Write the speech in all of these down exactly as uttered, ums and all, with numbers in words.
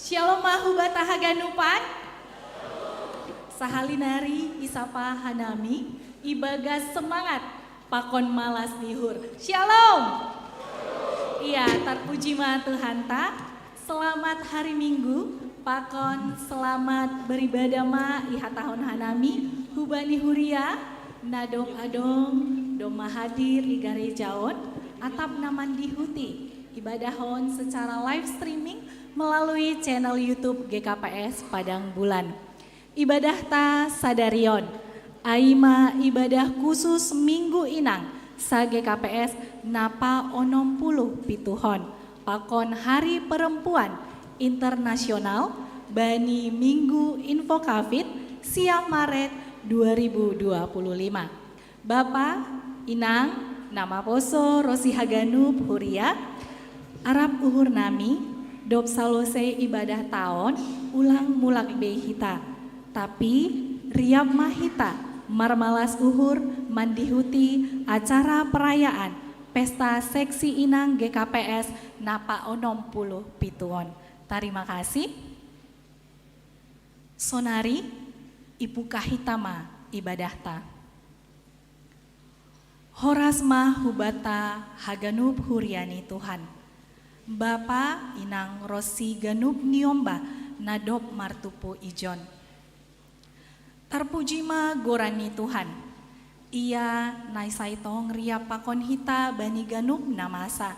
Shalom mahu bataha ganupan. Sahalinari isapa hanami ibagas semangat pakon malas ni uhur. Shalom. Iya, tarpuji ma Tuhanta. Selamat hari Minggu, pakon selamat beribadah ma ihatahon hanami huba ni huria na dob adong domma hadir i garejaon atap na mandihuti ibadahon secara live streaming melalui channel YouTube G K P S Padang Bulan. Ibadahta sadarion, ai ma ibadah khusus Minggu Inang sa-G K P S na paonom puluh pituhon, pakon Hari Perempuan Internasional bani Minggu Info Covid sia Maret dua ribu dua puluh lima. Bapa, Inang, na maposo ro si haganup huria, arap uhur nami, dob salose ibadah taon, ulang mulak bei hita. Tapi, riap ma hita marmalas uhur mandihuti acara perayaan Pesta Seksi Inang G K P S na paonom puluh pituon. Tarima kasih. Sonari, ipukah hita ma ibadahta. Horas ma hubata haganup huria ni Tuhan. Bapa, Inang ro si ganup ni omba na dob martumpu ijon. Tarpuji ma goran ni Tuhan. Ia na sai tong riap pakon hita bani ganup na masa.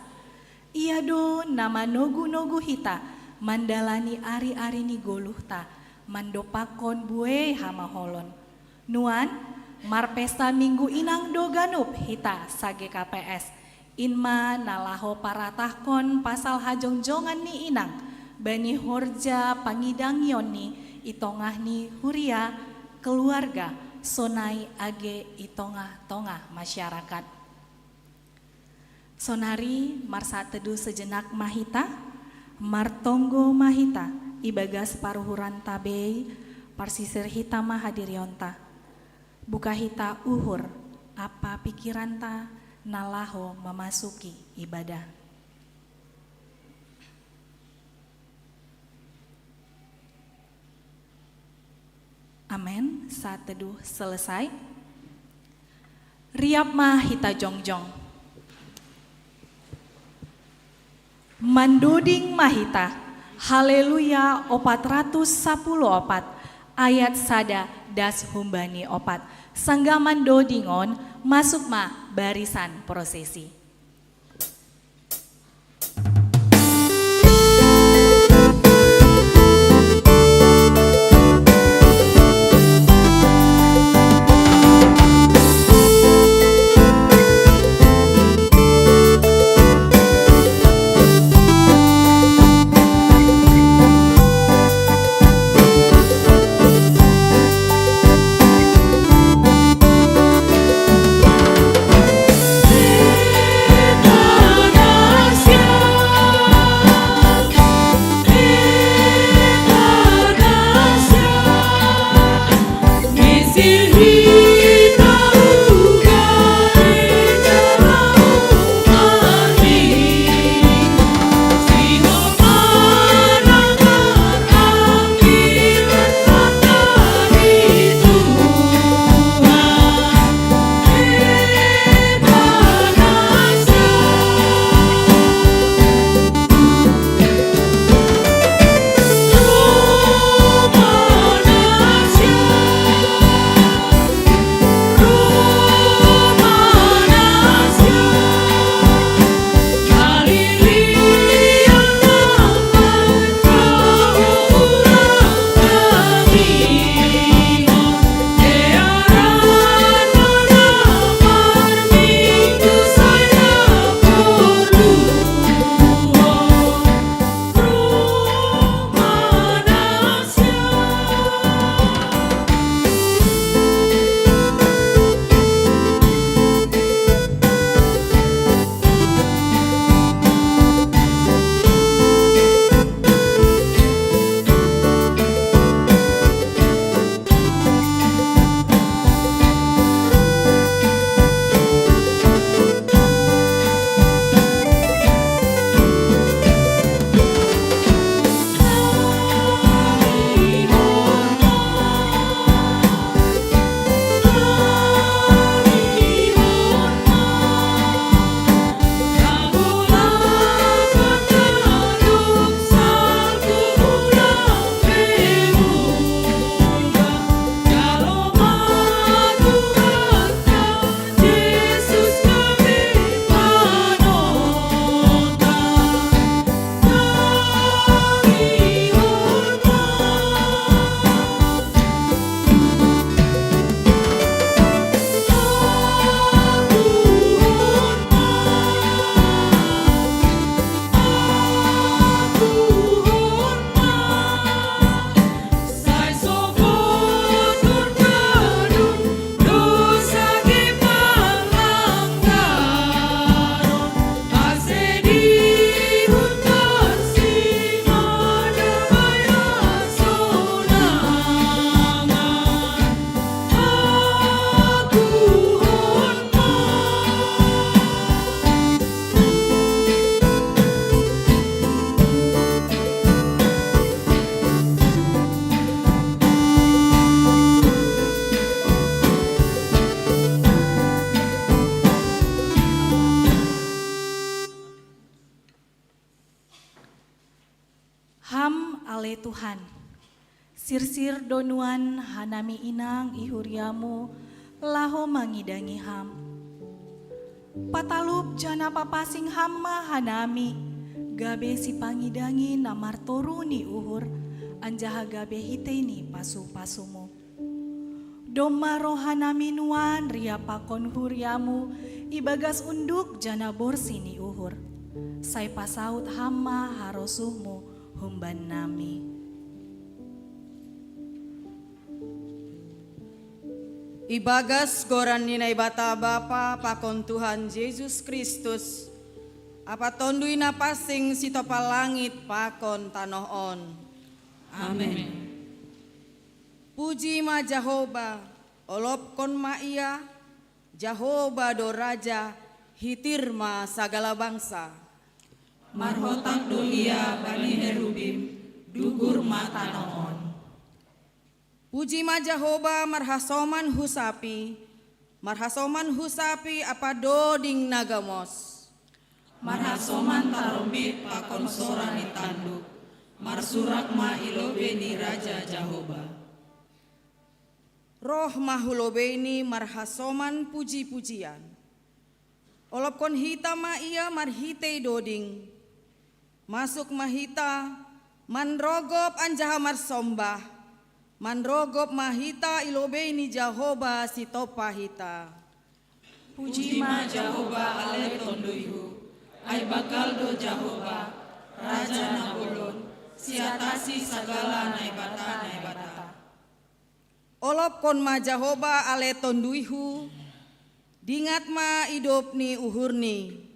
Ia do na manogu-nogu hita mandalani ari-ari ni goluhta, mandopakkon buei hamaolon. Nuan, marpesta Minggu Inang do ganup hita sa-G K P S. In ma na laho paratahkon pasal hajongjongan ni Inang bani horja pangidangion ni i tongah ni huria, keluarga, sonai age i tongah-tongah masyarakat. Sonari marsaateduh sejenak ma hita, martonggo ma hita ibagas paruhuranta bei, parsisir hita ma hadirionta. Buka hita uhur, apa pikiranta na laho mamasuki ibadah. Amen. Saateduh selesai. Riap ma hita jongjong. Mandoding ma hita. Haleluya opat ratus sapuluh opat, ayat sada das humbani opat. Sanggah mandoding on, masuk ma barisan prosesi. Sirsir do nuan hanami inang i huriamu, laho mangidangi ham. Patalup jana papasing ham ma hanami, gabe sipangidangi na martoru ni uhur, anjaha gabe hitei ni pasu-pasumu. Domma rohanami nuan riap pakon huriamu ibagas unduk jana borsi ni uhur. Sai pasaut ham ma harosuhmu humbannami. Ibagas goran ni Naibata Bapa pakon Tuhan Jesus Kristus, Ampa Tonduy Napansing sitopa langit pakon tanoh on. Amen. Puji ma Jahoba, olopkon ma Ia, Jahoba do Raja, hitir ma sagala bangsa. Marhotang do Ia bani herubim, dugur ma tanoh on. Puji ma Jahoba marhasoman husapi, marhasoman husapi ampa doding na gamos. Marhasoman tarompit pakon sora ni tanduk, marsurak ma i lobei ni Raja Jahoba. Roh ma hu lobeini marhasoman puji-pujian. Olopkon hita ma Ia marhitei doding. Masuk ma hita, manrogop anjaha marsombah, manrogop ma hita i lobei ni Jahoba sitopa hita. Puji ma Jahoba ale tonduyhu, ai banggal do Jahoba, Raja na bolon, siatasi sagala naibata-naibata. Olopkon ma Jahoba ale tonduyhu, dingat ma idop ni uhurni.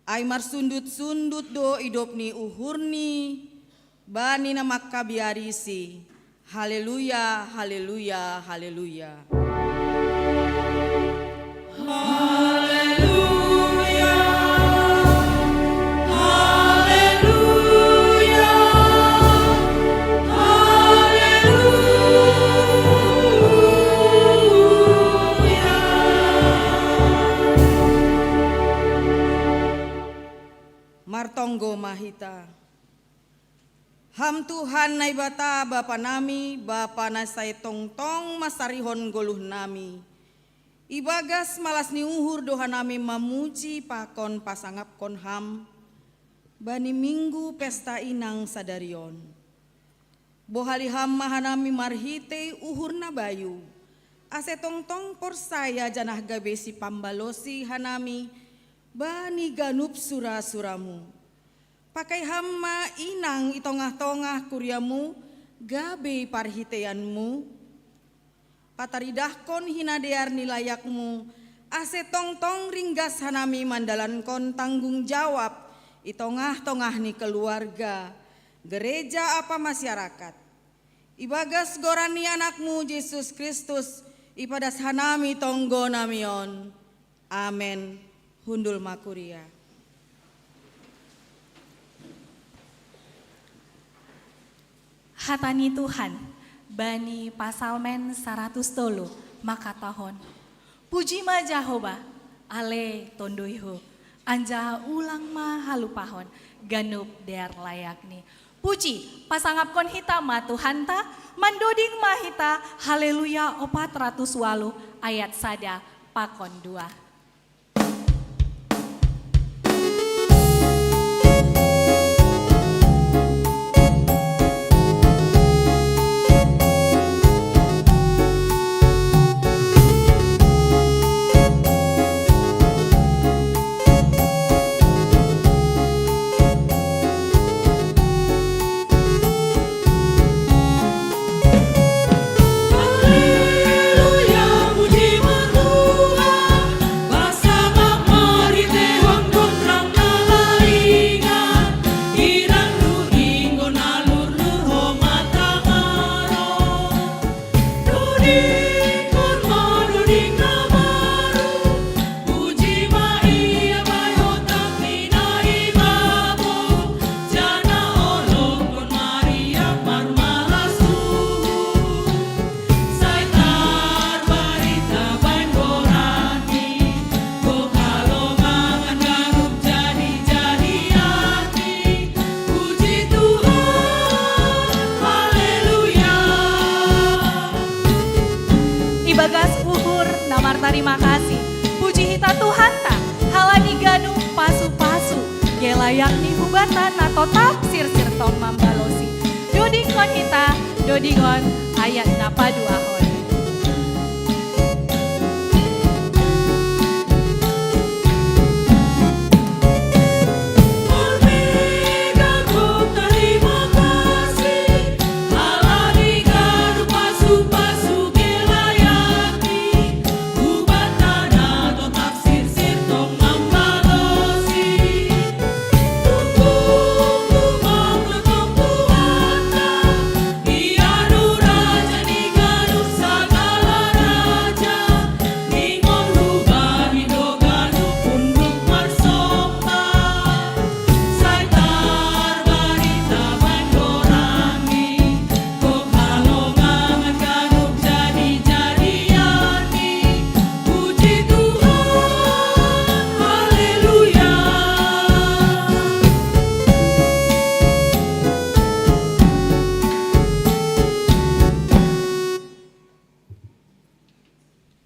Ai marsundut-sundut do idop ni uhurni bani na mangkabiarisi. Haleluya, haleluya, haleluya. Haleluya, haleluya, haleluya. Martonggo ma hita. Ham Tuhan Naibata Bapanami, Bapa na sai tongtong mansarihon goluhnami. Ibagas malas ni uhur do hanami mamuji pakon pasangapkon Ham bani minggu pesta inang sadari on. Bohali Ham ma hanami marhitei uhur na bayu, ase tongtong porsaya janah gabe sipambalosi hanami bani ganup sura-suramu. Pakai Ham ma inang i tongah-tongah kuriamu gabe parhiteianmu. Pataridahkon hinadear ni layakmu, ase tongtong ringgas hanami mandalankon tanggung jawab i tongah-tongah ni keluarga, gereja ampa masyarakat. Ibagas goran ni AnakMu Jesus Kristus, ipadas hanami tonggonami on. Amen. Hundul ma kuria. Hata ni Tuhan, bani Pasalmen saratus tolu, mangkatahon: Puji ma Jahowa, ale tonduyhu, anjaha ulang ma halupahon ganup dear layakni. Puji, pasangapkon hita ma Tuhanta, mandoding ma hita Haleluya opat ratus waluh ayat sada pakon dua. Mar tarima kasih. Puji hita Tuhanta, halani ganup pasu-pasu, je layak ni hubatan na totap sirsir tong mambalosi. Dodingkon hita, dodingon ayat na paduahon.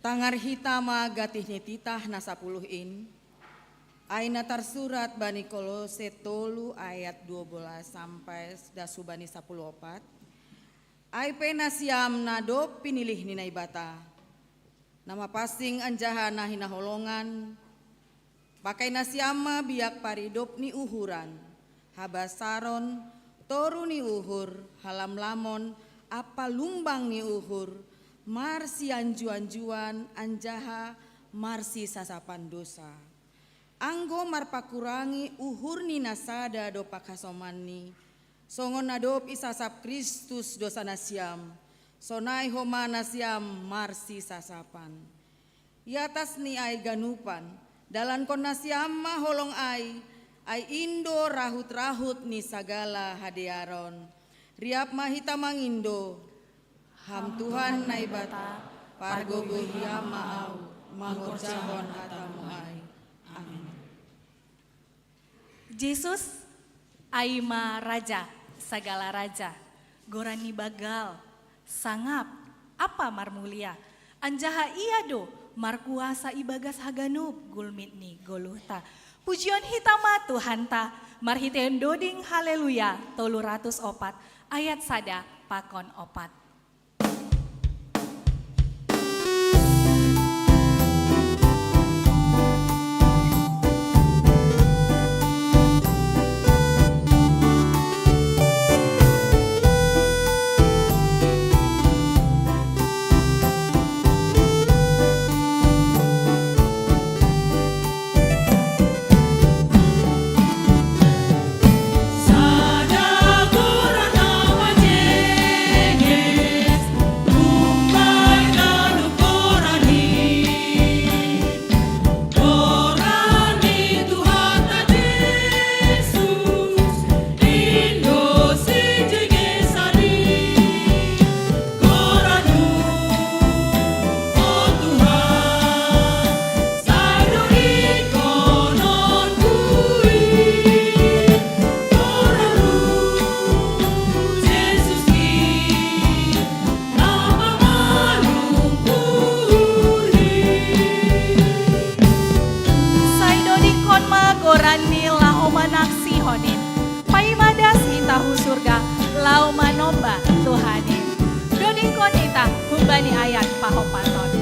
Tangar hita ma gatih ni titah na sapuluh in, ai na tarsurat bani Kolose tolu ayat dua belas sampai das hubani sapuluh opat. Ai pe nasiam na dob pinilih ni Naibata, na mapansing anjaha na hinaholongan, pakai nasiam ma biak paridop ni uhuran, habasaron, toru ni uhur, halamlamon, ampa lumbang ni uhur, marsianjuan-juan anjaha marsisasapan dosa. Anggo marpakurangi uhur ni na sada dompak hasomanni, songon na dob isasap Kristus dosa nasiam, sonai homa nasiam marsisasapan. I atas ni ai ganupan, dalankon nasiam ma holong ai, ai in do rahut-rahut ni sagala hadearon. Riap ma hita mangindo. Ham Tuhan Naibata, pargogohi Ham ma ahu, mangkorjahon hatamu ai. Amin. Jesus, ai ma Raja, sagala raja, goran ni banggal, sangap, ampa marmulia, anjaha Ia do markuasa ibagas haganup gulmit ni goluhta. Pujion hita ma Tuhanta, marhitehon doding Haleluya tolu ratus opat ayat sada pakon opat. Sai dodingkon ma goran ni laho manaksihon in. Paima das hita hu surga, laho manomba Tuhan in. Dodingkon hita humbani ayat pahopaton.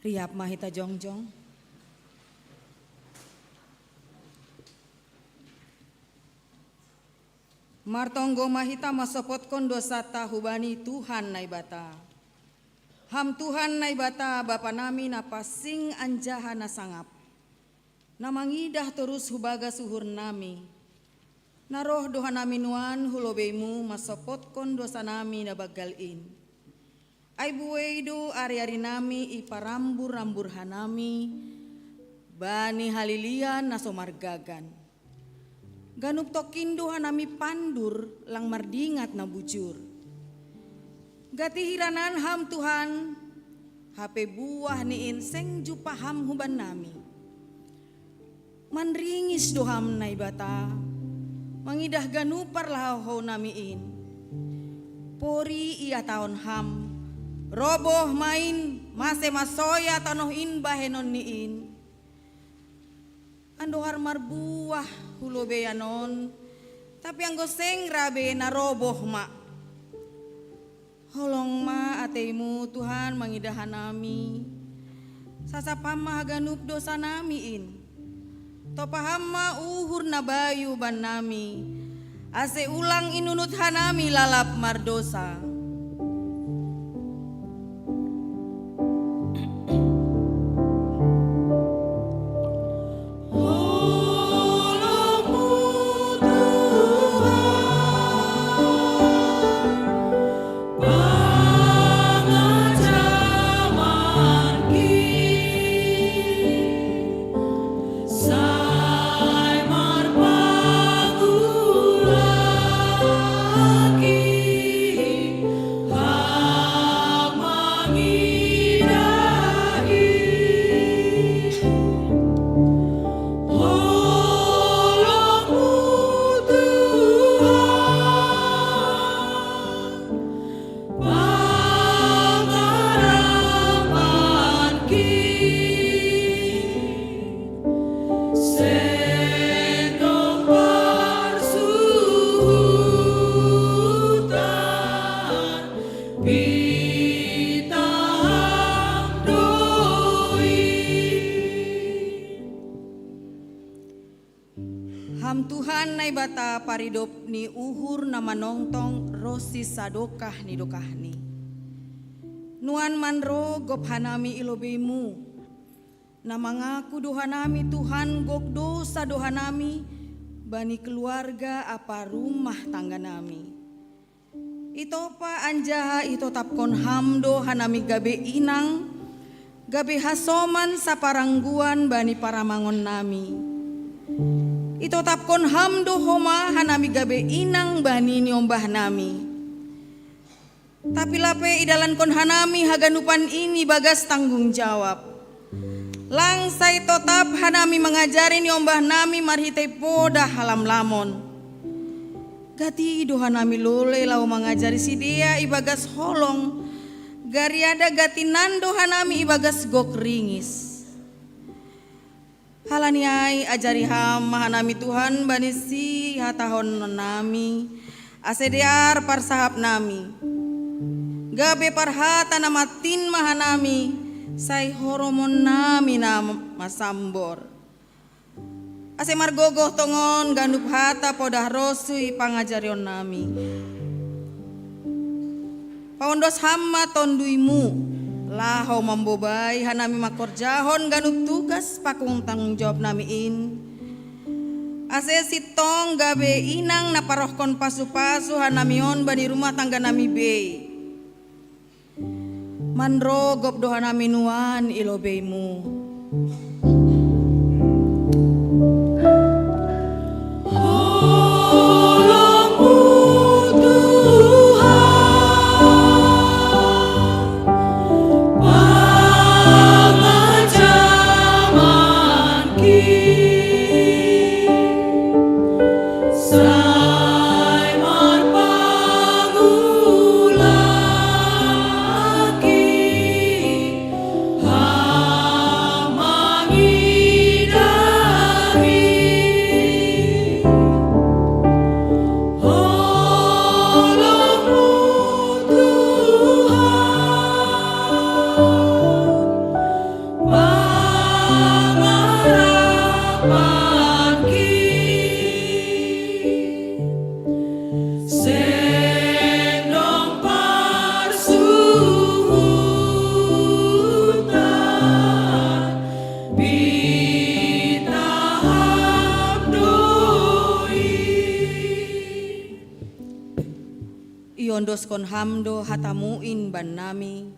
Riap ma hita jongjong. Martonggo ma hita mansopotkon dosanta hubani Tuhan Naibata. Ham Tuhan Naibata, Bapa nami na pansing anjaha na sangap, na mangidah torus hu bagas uhur nami, na roh do hanami nuan hu lobeimu mansopotkon dosa nami na banggal in. Ai buei do ari-ari nami iparambur-rambur hanami bani halilian na so margagan. Ganup tongkin do hanami pandur lang mardingat na bujur. Gati hiranan ham Tuhan, hape buah ni in seng jumpah ham huban nami. Manringis do ham Naibata, mangidah ganup parlahou nami in. Pori iatahon ham, roboh ma in, mase masoya tanoh in bahenon ni in. Andohar marbuah hu lobeian on, tapi anggo seng ra be na roboh ma. Holong ma ateimu Tuhan mangidah hanami. Sasap ham ma haganup dosa nami in. Topah ham ma uhur na bayu bannami, ase ulang inunut hanami lalap mardosa. Ham Tuhan Naibata paridop ni uhur na manongtong ronsi sadokah ni dokahni. Nuan manrogop hanami i lobeimu, na mangaku do hanami Tuhan gok dosa do hanami bani keluarga ampa rumah tangga nami. Itopa anjaha itotapkon ham do hanami gabe inang, gabe hasoman saparangguan bani paramangon nami. Itotapkon ham do homa hanami gabe inang bani niombah nami. Tapi lape idalankon hanami haganupan in i bagas tanggung jawab. Lang sai totap hanami mangajari niombah nami marhitei podah halamlamon. Gati do hanami lolei laho mangajari sidea i bagas holong, gariada gati nan do hanami i bagas gok ringis. Halani ai ajari ham ma hanami Tuhan bani sihatahon nami, ase dear parsahap nami. Gabe parhata na matin ma hanami, sai horomon nami na masambor. Ase margogoh tongon ganup hata podah ronsi pangajarion nami. Paondos ham ma tonduimu, laho mambobai hanami mangkorjahon ganup tugas pakung tanggung jawab nami in. Ase sintong gabe inang na parohkon pasu-pasu hanami on bani rumah tangga nami bei. Manrogop do hanami nuan i lobeimu. Doskon Ham do hataMu in bannami,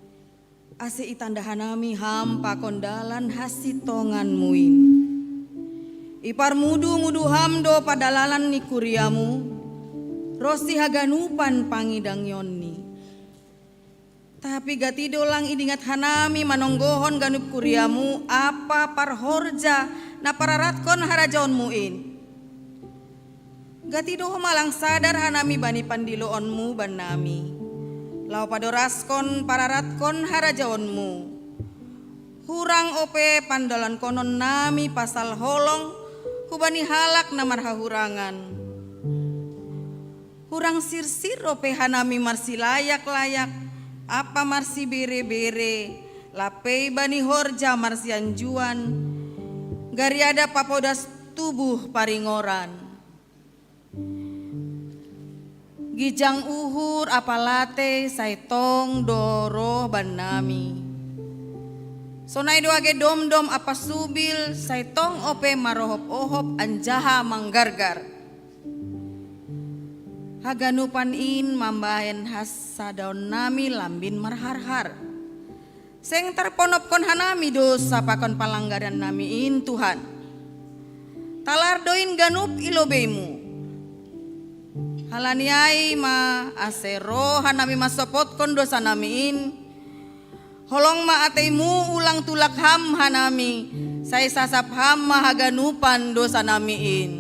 ase itanda hanami Ham pakon dalan hasitonganMu in. Iparmudu-mudu Ham do padalalan ni kuriaMu, ronsi haganupan pangidangionni. Tapi gati do lang idingat hanami manonggohon ganup kuriaMu ampa parhorja na pararatkon harajaonMu in. Gati do homa lang sadar hanami bani pandiloonMu bannami, laho padoraskon pararatkon harajaonMu. Hurang ope pandalankononnami pasal holong hubani halak na marhahurangan. Hurang sirsir ope hanami marsilayak-layak ampa marsibere-bere, lampei bani horja marsianjuan, gariada papodas tubuh paringoran. Gijang uhur ampa latei sai tong do roh bannami. Sonai do age domdom ampa subil sai tong ope marohop-ohop anjaha manggargar. Haganupan in mambahen hasadaonnami lambin marharhar. Seng tarponopkon hanami dosa pakon palanggarannami in, Tuhan. Talar do in ganup i lobeiMu. Halani ai ma ase roh hanami mansopotkon dosanami in, holong ma ateiMu ulang tulak Ham hanami, sai sasap Ham ma haganupan dosanami in.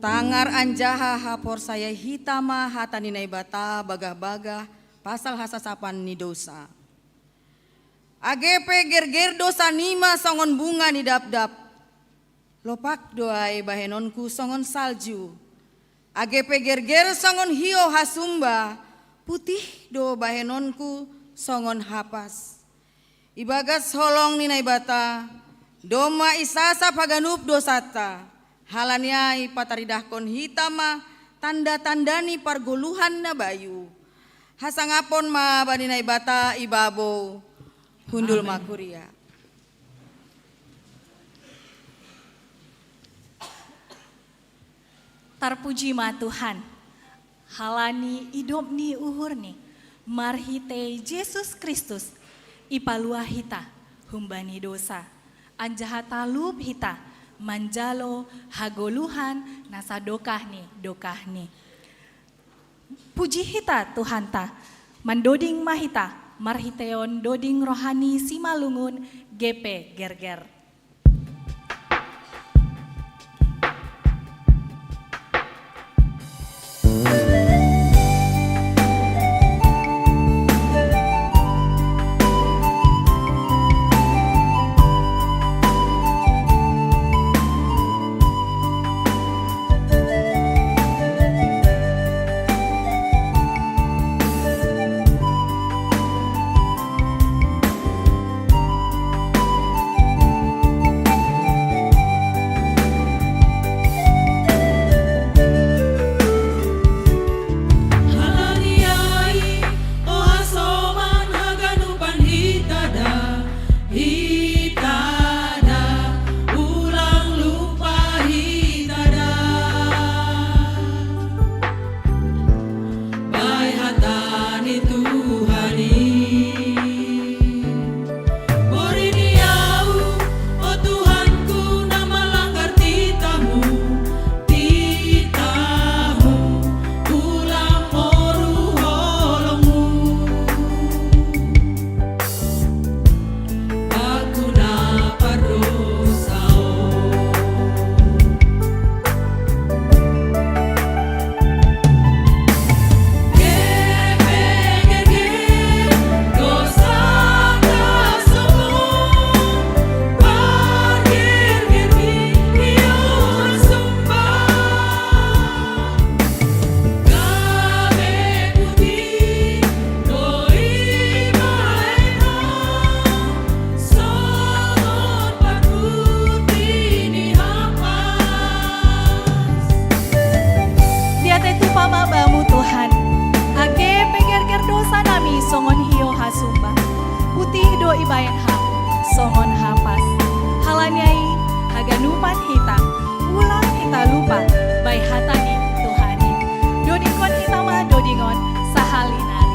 Tangar anjaha haporsaya hita ma hata ni Naibata bagah-bagah pasal hasasapan ni dousa. Age pe gerger dousa nima songon bunga ni dapdap, lopak do ai bahenonku songon salju. Age pe gerger songon hiou hasumba, putih do bahenonku songon hapas. Ibagas holong ni Naibata, domma isasap haganup dousanta. Halani ai pataridahkon hita ma tanda-tanda ni pargoluhan na bayu. Hasangapon ma bani Naibata ibabo. Hundul ma kuria. Tarpuji ma Tuhan, halani idop ni uhurni, marhitei Jesus Kristus, ipalua hita humbani dousa, anjaha talup hita manjalo hagoluhan na sadokah ni dokahni. Puji hita Tuhanta, mandoding ma hita marhiteion doding rohani Simalungun G P Gerger. ibaen ham songon hapas. Halani ai haganupan hita, ulang hita lupa baen hata ni Tuhan i. Dodingkon hita ma dodingon sahali nari.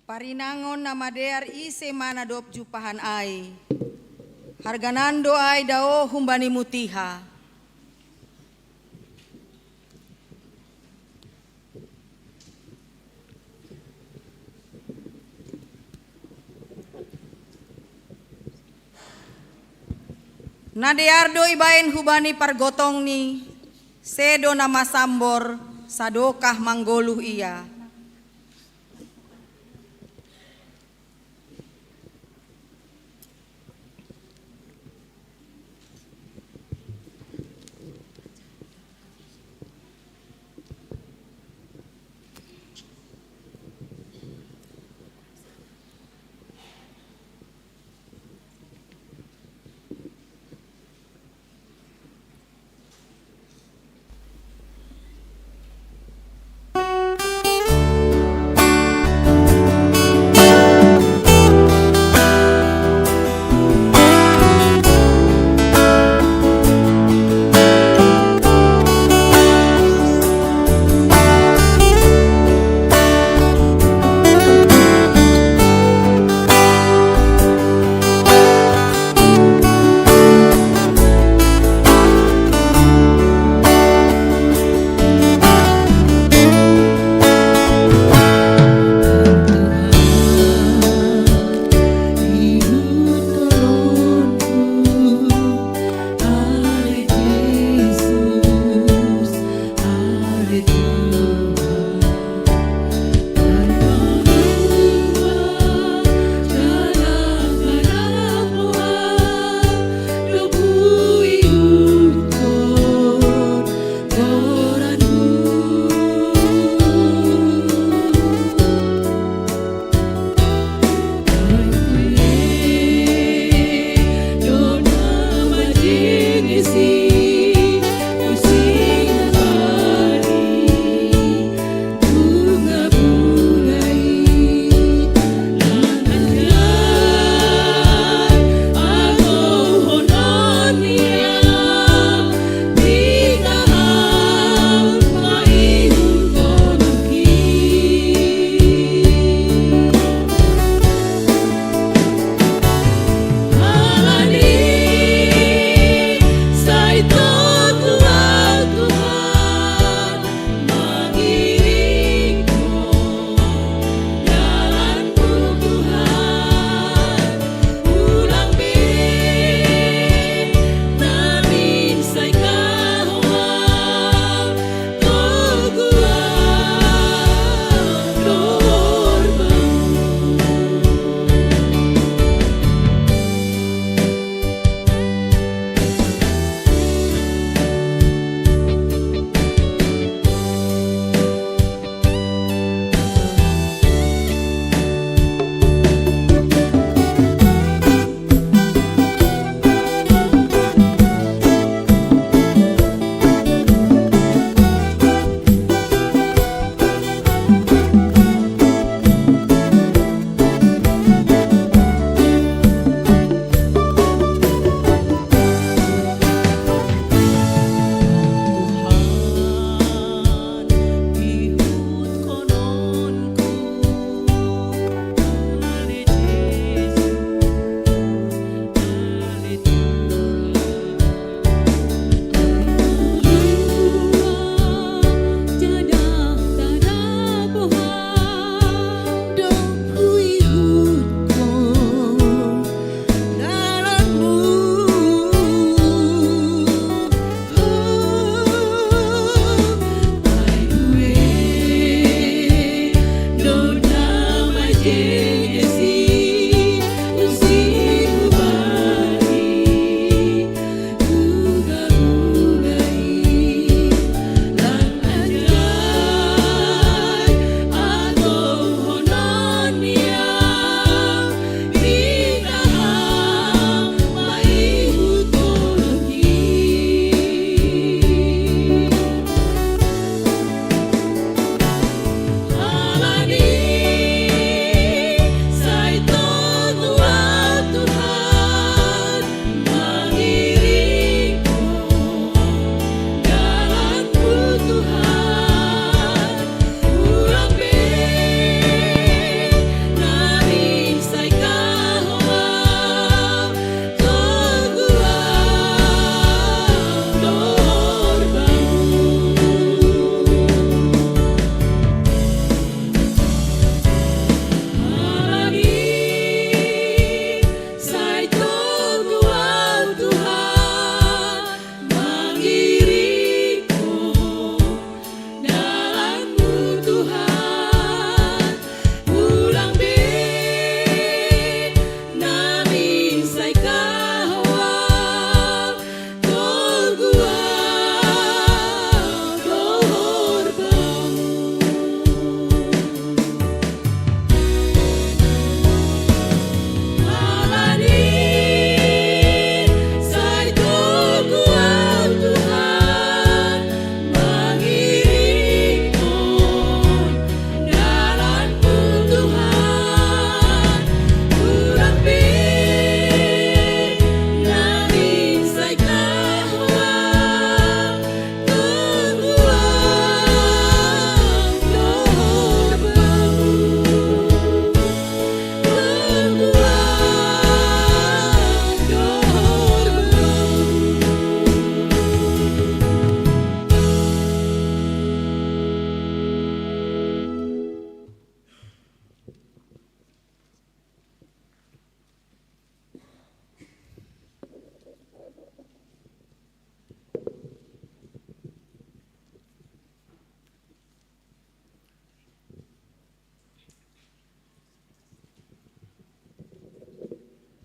Parinangon na madear ise ma na dob jumpahan ai. Harganan do ai dao humbani mutiha. Na dear do ibaen hubani pargotongni, sedo na masambor, sadokah manggoluh ia.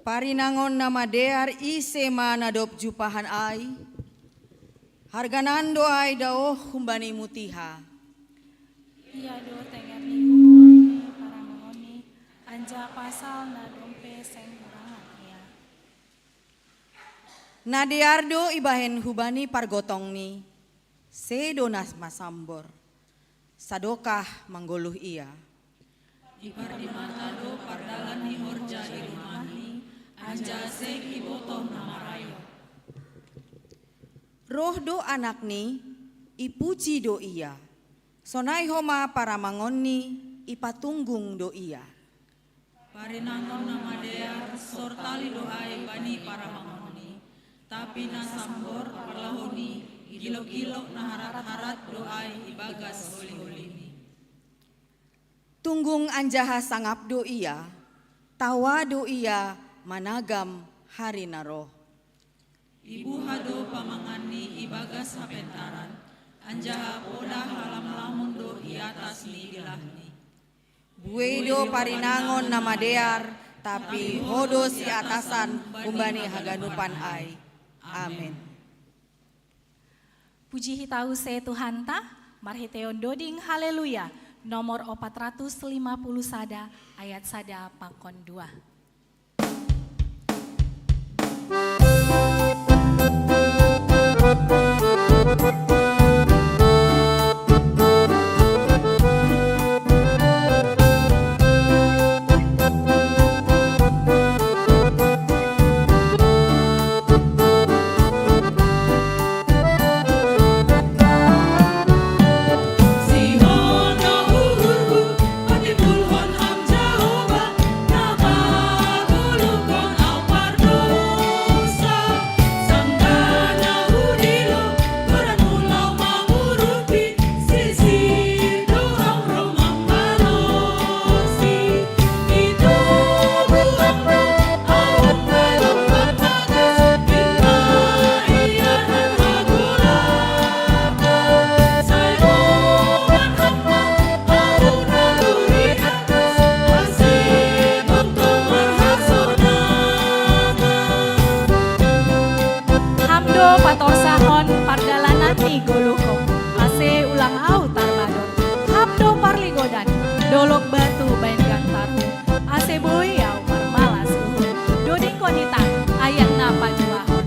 Parinangon na madear ise ma na dob jumpahan ai? Harganan do ai daoh humbani mutiha. Ia do tenger ni uhurni, paramangonni, anjaha pasal na dong pe seng hurangan ia. Na dear do ibahen hubani pargotongni, sedo na masambor, sadokah manggoluh ia. Ipardimata do pardalan ni horja i rumahni, anjaha seng ibotoh na marayo. Roh do anakni, ipuji do ia. Sonai homa paramangonni, ipatunggung do ia. Parinangon na madear sortali do ai bani paramangonni, tapi na sambor parlahouni, gilok-gilok na harat-harat do ai ibagas holi-holini. Tunggung anjaha sangap do ia, tawa do ia managam hari na roh. Ibuha do pamanganni ibagas hapentaran, anjaha poda halamlamon do i atas ni gilahni. Buei do parinangon na madear, tapi ho do siatasan humbani haganupan ai. Amen. Puji hita use Tuhanta, marhiteion doding Haleluya, nomor opat ratus lima puluh sada, ayat sada pakon dua. Ham do patorsahon pardalanan ni goluhku, ase ulang ahu tarbador. Ham do parligodan, dolok batu baen gantarhu, ase boi ahu marmalas uhur. Dodingkon hita ayat na paduahon.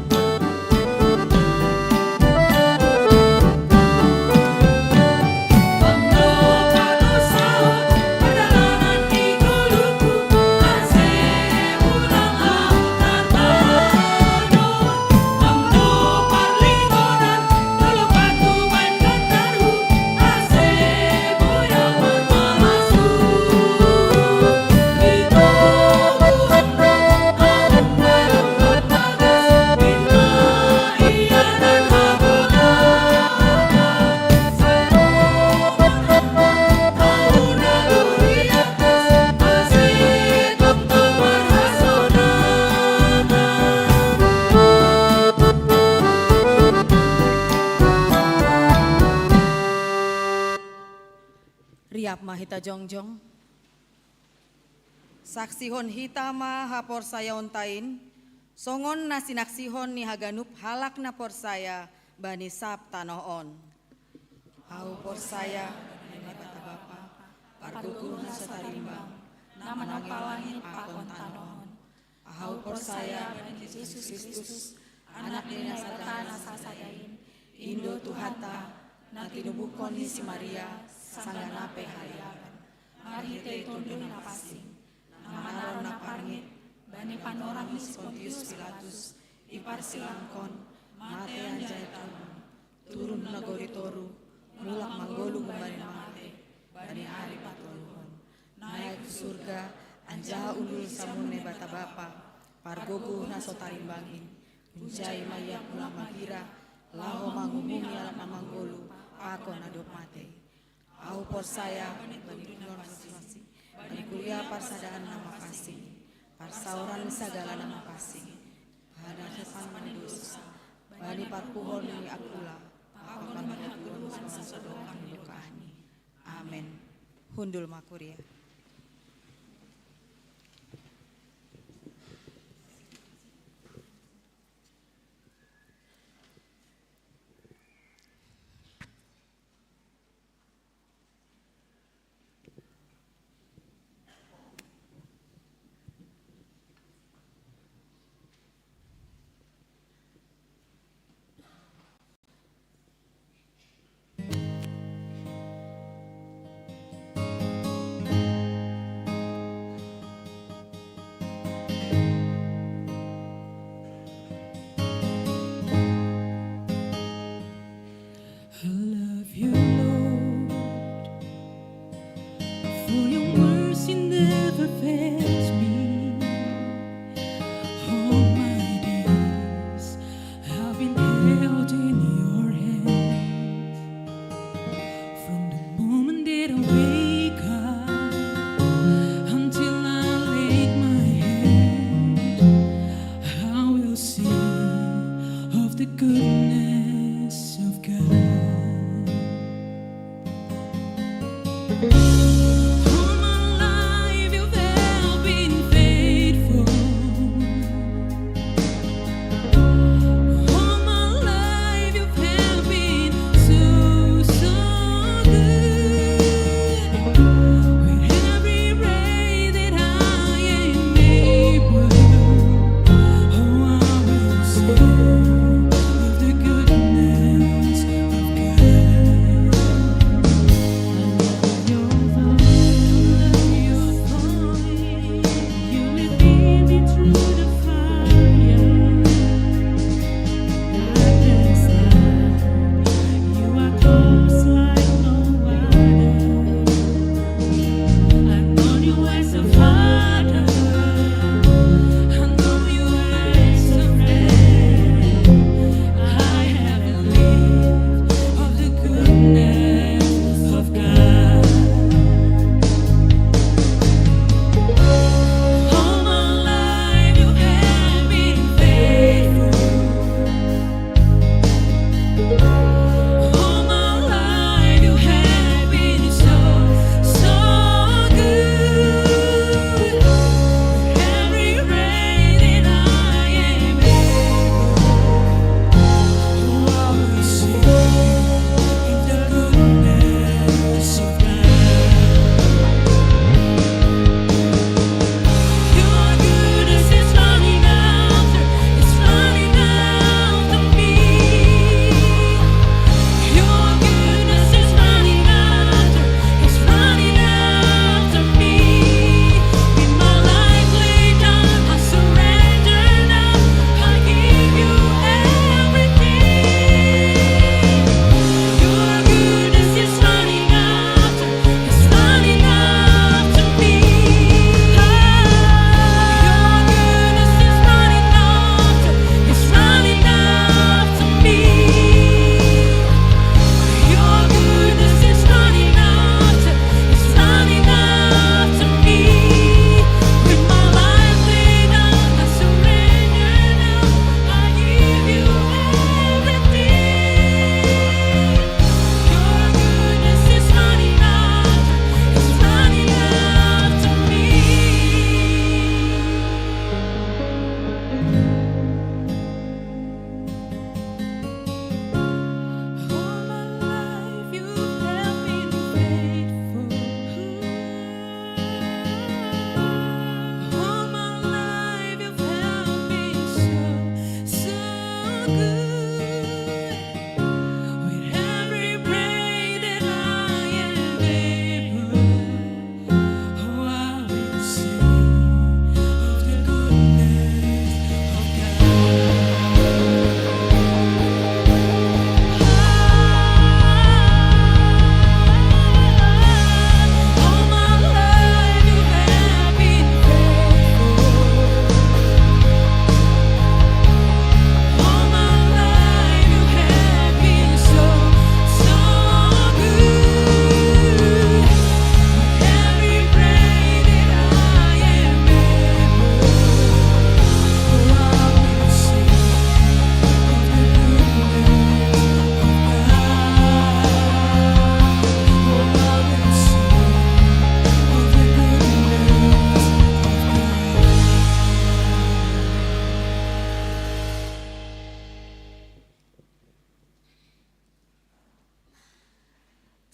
Riap ma hita jongjong. Saksihon hita ma haporsayaonta in, songon na sinaksihon ni haganup halak na porsaya bani sab tanoh on. Ahu porsaya bani Naibata Bapa, Pargogoh na so tarimbang, na manompa langit pakon tanoh on. Ahu porsaya bani Jesus Kristus, Anak ni Naibata na sasada in, in do Tuhanta, na tinubuhkon ni si Maria, sanggah na pe haleaban, marhitei Tonduy Napansing, na manaron na parngit bani panorang ni si Pontius Pilatus, iparsilangkon, mate anjaha iturun, turun nagori toruh, mulak manggoluh humbani na mate bani ari patoluhon. Naek hu surga, anjaha undul siamun Naibata Bapa, Pargogoh na so tarimbang in. Hunjai ma ia mulak magira, laho mangumungi halak na manggoluh pakon na dob matei. Ahu porsaya bani Tonduy Napansing, bani kuria parsadaan na mapansing, parsaoran ni sagala na mapansing, pahadapan ni dosa, bani parpuhon ni angkula, pakon bani hagoluhan sadokah ni dokahni. Amen. Hundul ma kuria.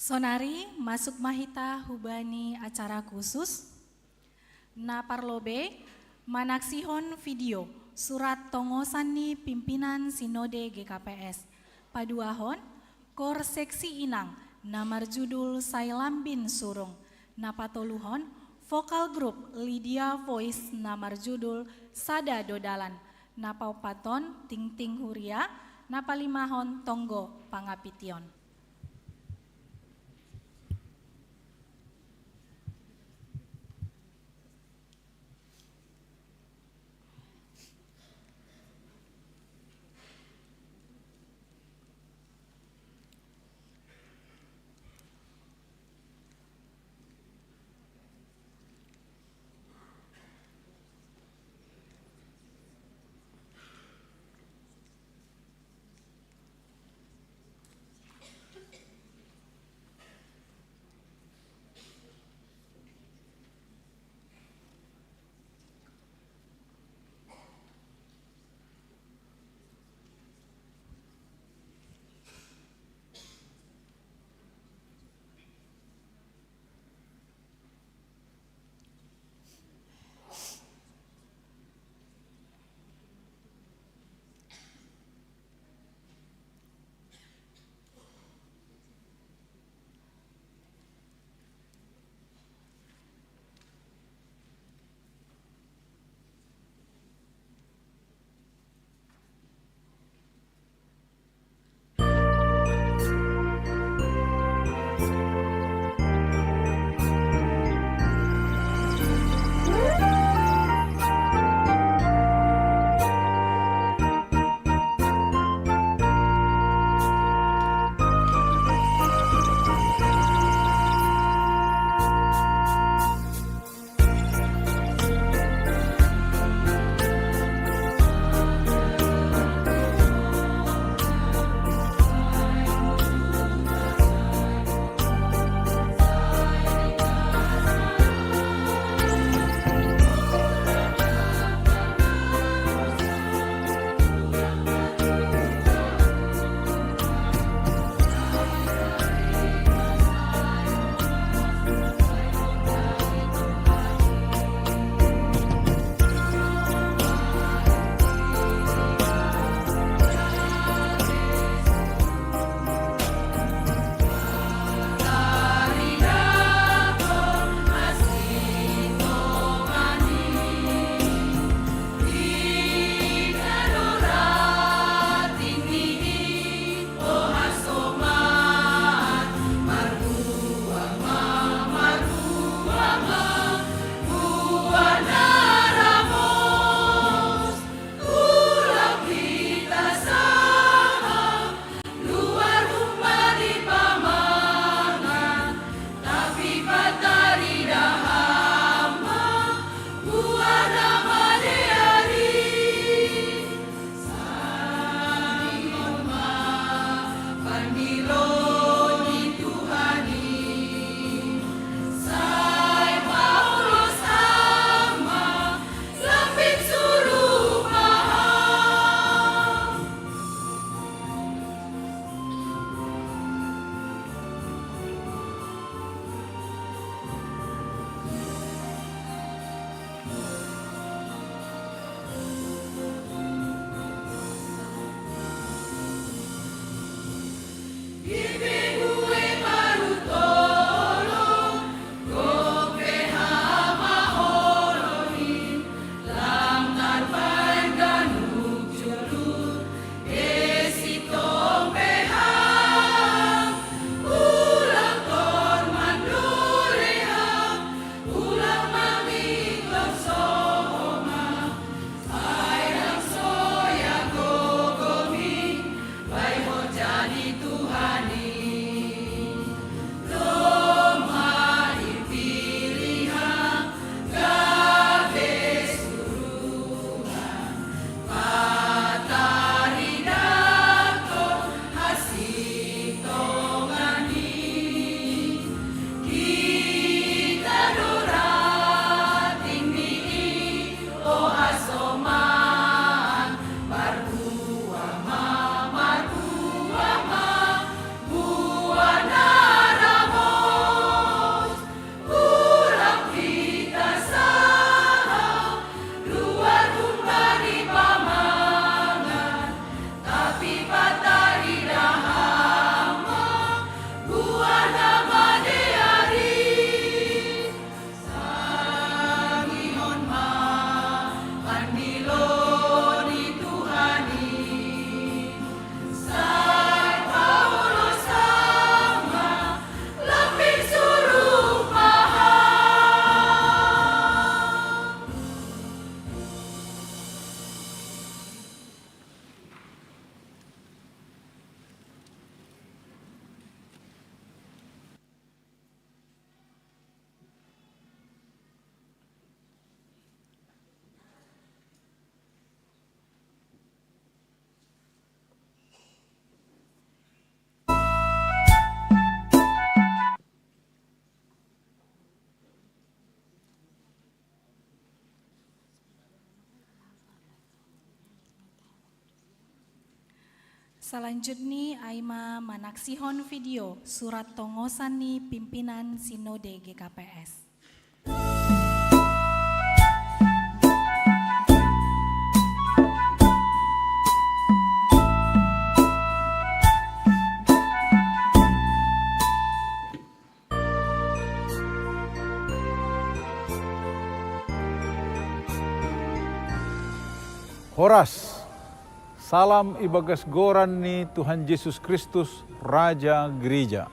Sonari masuk ma hita hubani acara khusus. Na parlobei, manaksihon video surat tongosan ni pimpinan Sinode G K P S. Paduahon, kor seksi inang na marjudul Sai Lambin Surung. Na patoluhon, vokal grup Lydia Voice na marjudul Sada do Dalan. Na paopathon, tingting huria. Na palimahon, tonggo pangapition. Salanjutni ai ma manaksihon video surat tongosan ni pimpinan Sinode G K P S. Horas. Salam ibagas goran ni Tuhan Jesus Kristus, Raja Gereja.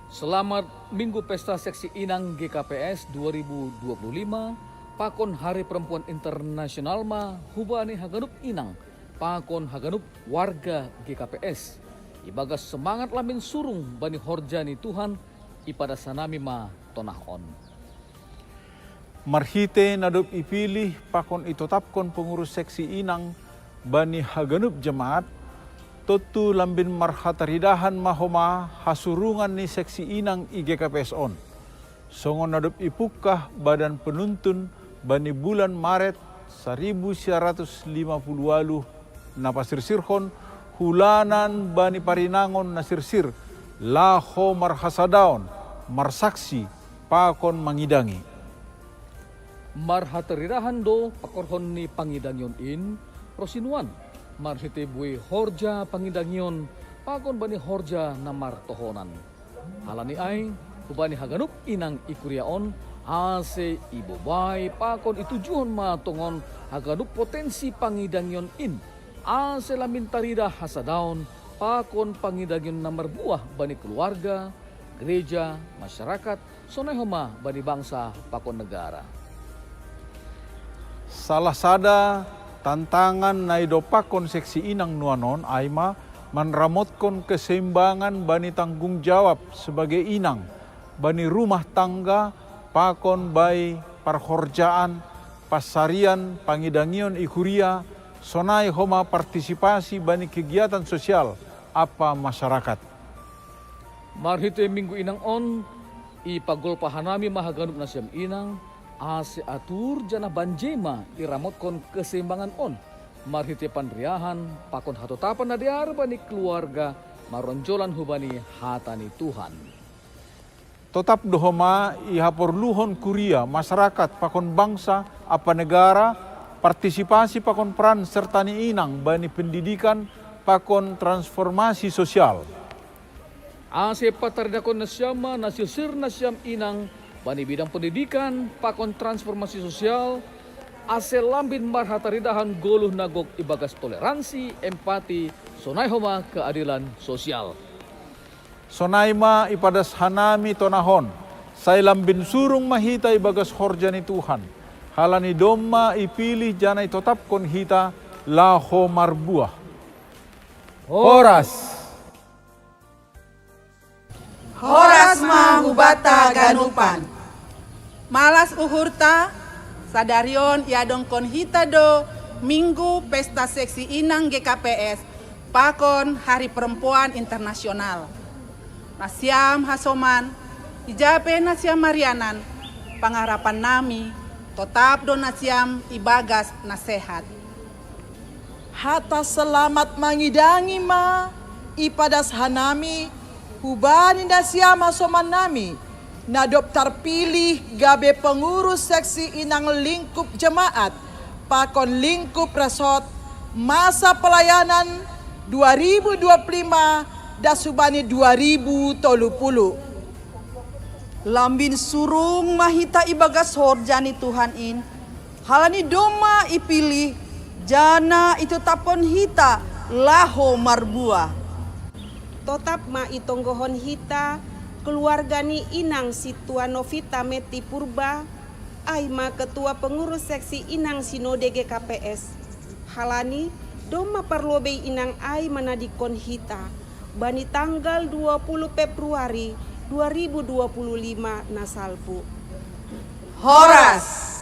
Selamat Minggu Pesta Seksi Inang G K P S dua ribu dua puluh lima, pakon Hari Perempuan Internasional ma hubani haganup inang pakon haganup warga G K P S. Ibagas semangat lambin surung bani horja ni Tuhan, ipadas hanami ma tonah on. Marhite na dob ipilih pakon itotapkon pengurus seksi inang bani haganup jemaat, tontu lambin marhataridahan ma homa hasurungan ni seksi inang i G K P S on. Songon na dob ipungkah badan penuntun bani bulan Maret saribu sia ratus lima puluh ualuh na pasirsirhon hulanan bani parinangon na sirsir, laho marhasadaon, marsaksi, pakon mangidangi. Marhataridahan do pakorhon ni pangidangion in, ro sinuan, marhite buei horja pangidangion pakon bani horja na martohonan. Halani ai, hubani haganup inang i kuria on, ase ibobai pakon itujuhon ma tongon haganup potensi pangidangion in, ase lambin tarida hasadaon pakon pangidangion na marbuah bani keluarga, gereja, masyarakat, sonai homa bani bangsa pakon negara. Salah sada tantangan na idompakkon seksi inang nuan on ai ma manramotkon keseimbangan bani tanggung jawab sebagai inang, bani rumah tangga, pakon bai parhorjaan, pansarian, pangidangion i kuria, sonai homa partisipasi bani kegiatan sosial ampa masyarakat. Marhite Minggu Inang on, ipagolpa hanami ma haganup nasiam inang, ase atur janah banje ma iramotkon keseimbangan on, marhite panriahan pakon hatotapan na dear bani keluarga maronjolan hubani hata ni Tuhan. Totap do homa ihaporluhon kuria, masyarakat, pakon bangsa ampa negara, partisipasi pakon peran serta ni inang bani pendidikan pakon transformasi sosial. Ase pataridahkon nasiam ma na sirsir nasiam inang bani bidang pendidikan pakon transformasi sosial, ase lambin marhataridahan goluh na gok ibagas toleransi, empati, sonai homa keadilan sosial. Sonai ma ipadas hanami tonahon, sai lambin surung ma hita ibagas horja ni Tuhan, halani domma ipilih janah itotapkon hita laho marbuah. Horas. Horas ma hubata ganupan. Malas uhurta, sadarion iadongkon hita do Minggu Pesta Seksi Inang G K P S pakon Hari Perempuan Internasional. Nasiam hasoman, ija pe nasiam marianan, pangarapan nami, totap do nasiam ibagas na sehat. Hata selamat mangidangi ma ipadas hanami hubani nasiam hasoman nami, na dob tarpilih gabe pengurus seksi inang lingkup jemaat pakon lingkup resort masa pelayanan dua ribu dua puluh lima das hubani dua ribu tolu puluh. Lambin surung ma hita ibagas horja ni Tuhan in, halani domma ipilih, janah itotapkon hita laho marbuah. Totap ma itonggohon hita keluarga ni inang sintua Novita Metti Purba, ai ma ketua pengurus seksi inang sinode G K P S. Halani domma parlobei inang ai manadingkon hita bani tanggal dua puluh Februari dua ribu dua puluh lima na salpu. Horas.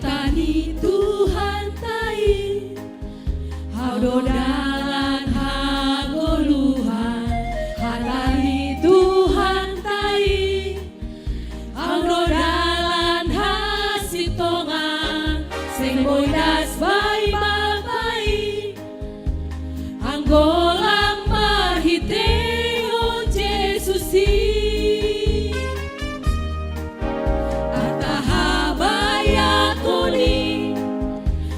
Tani Tuhan tai, hau do dalan hagoluhan. Hatani Tuhan tai, hau do dalan hasintongan. Seng boi das bai Bapa i, anggo lang marhiteihon Jesus i. Arta habayakon i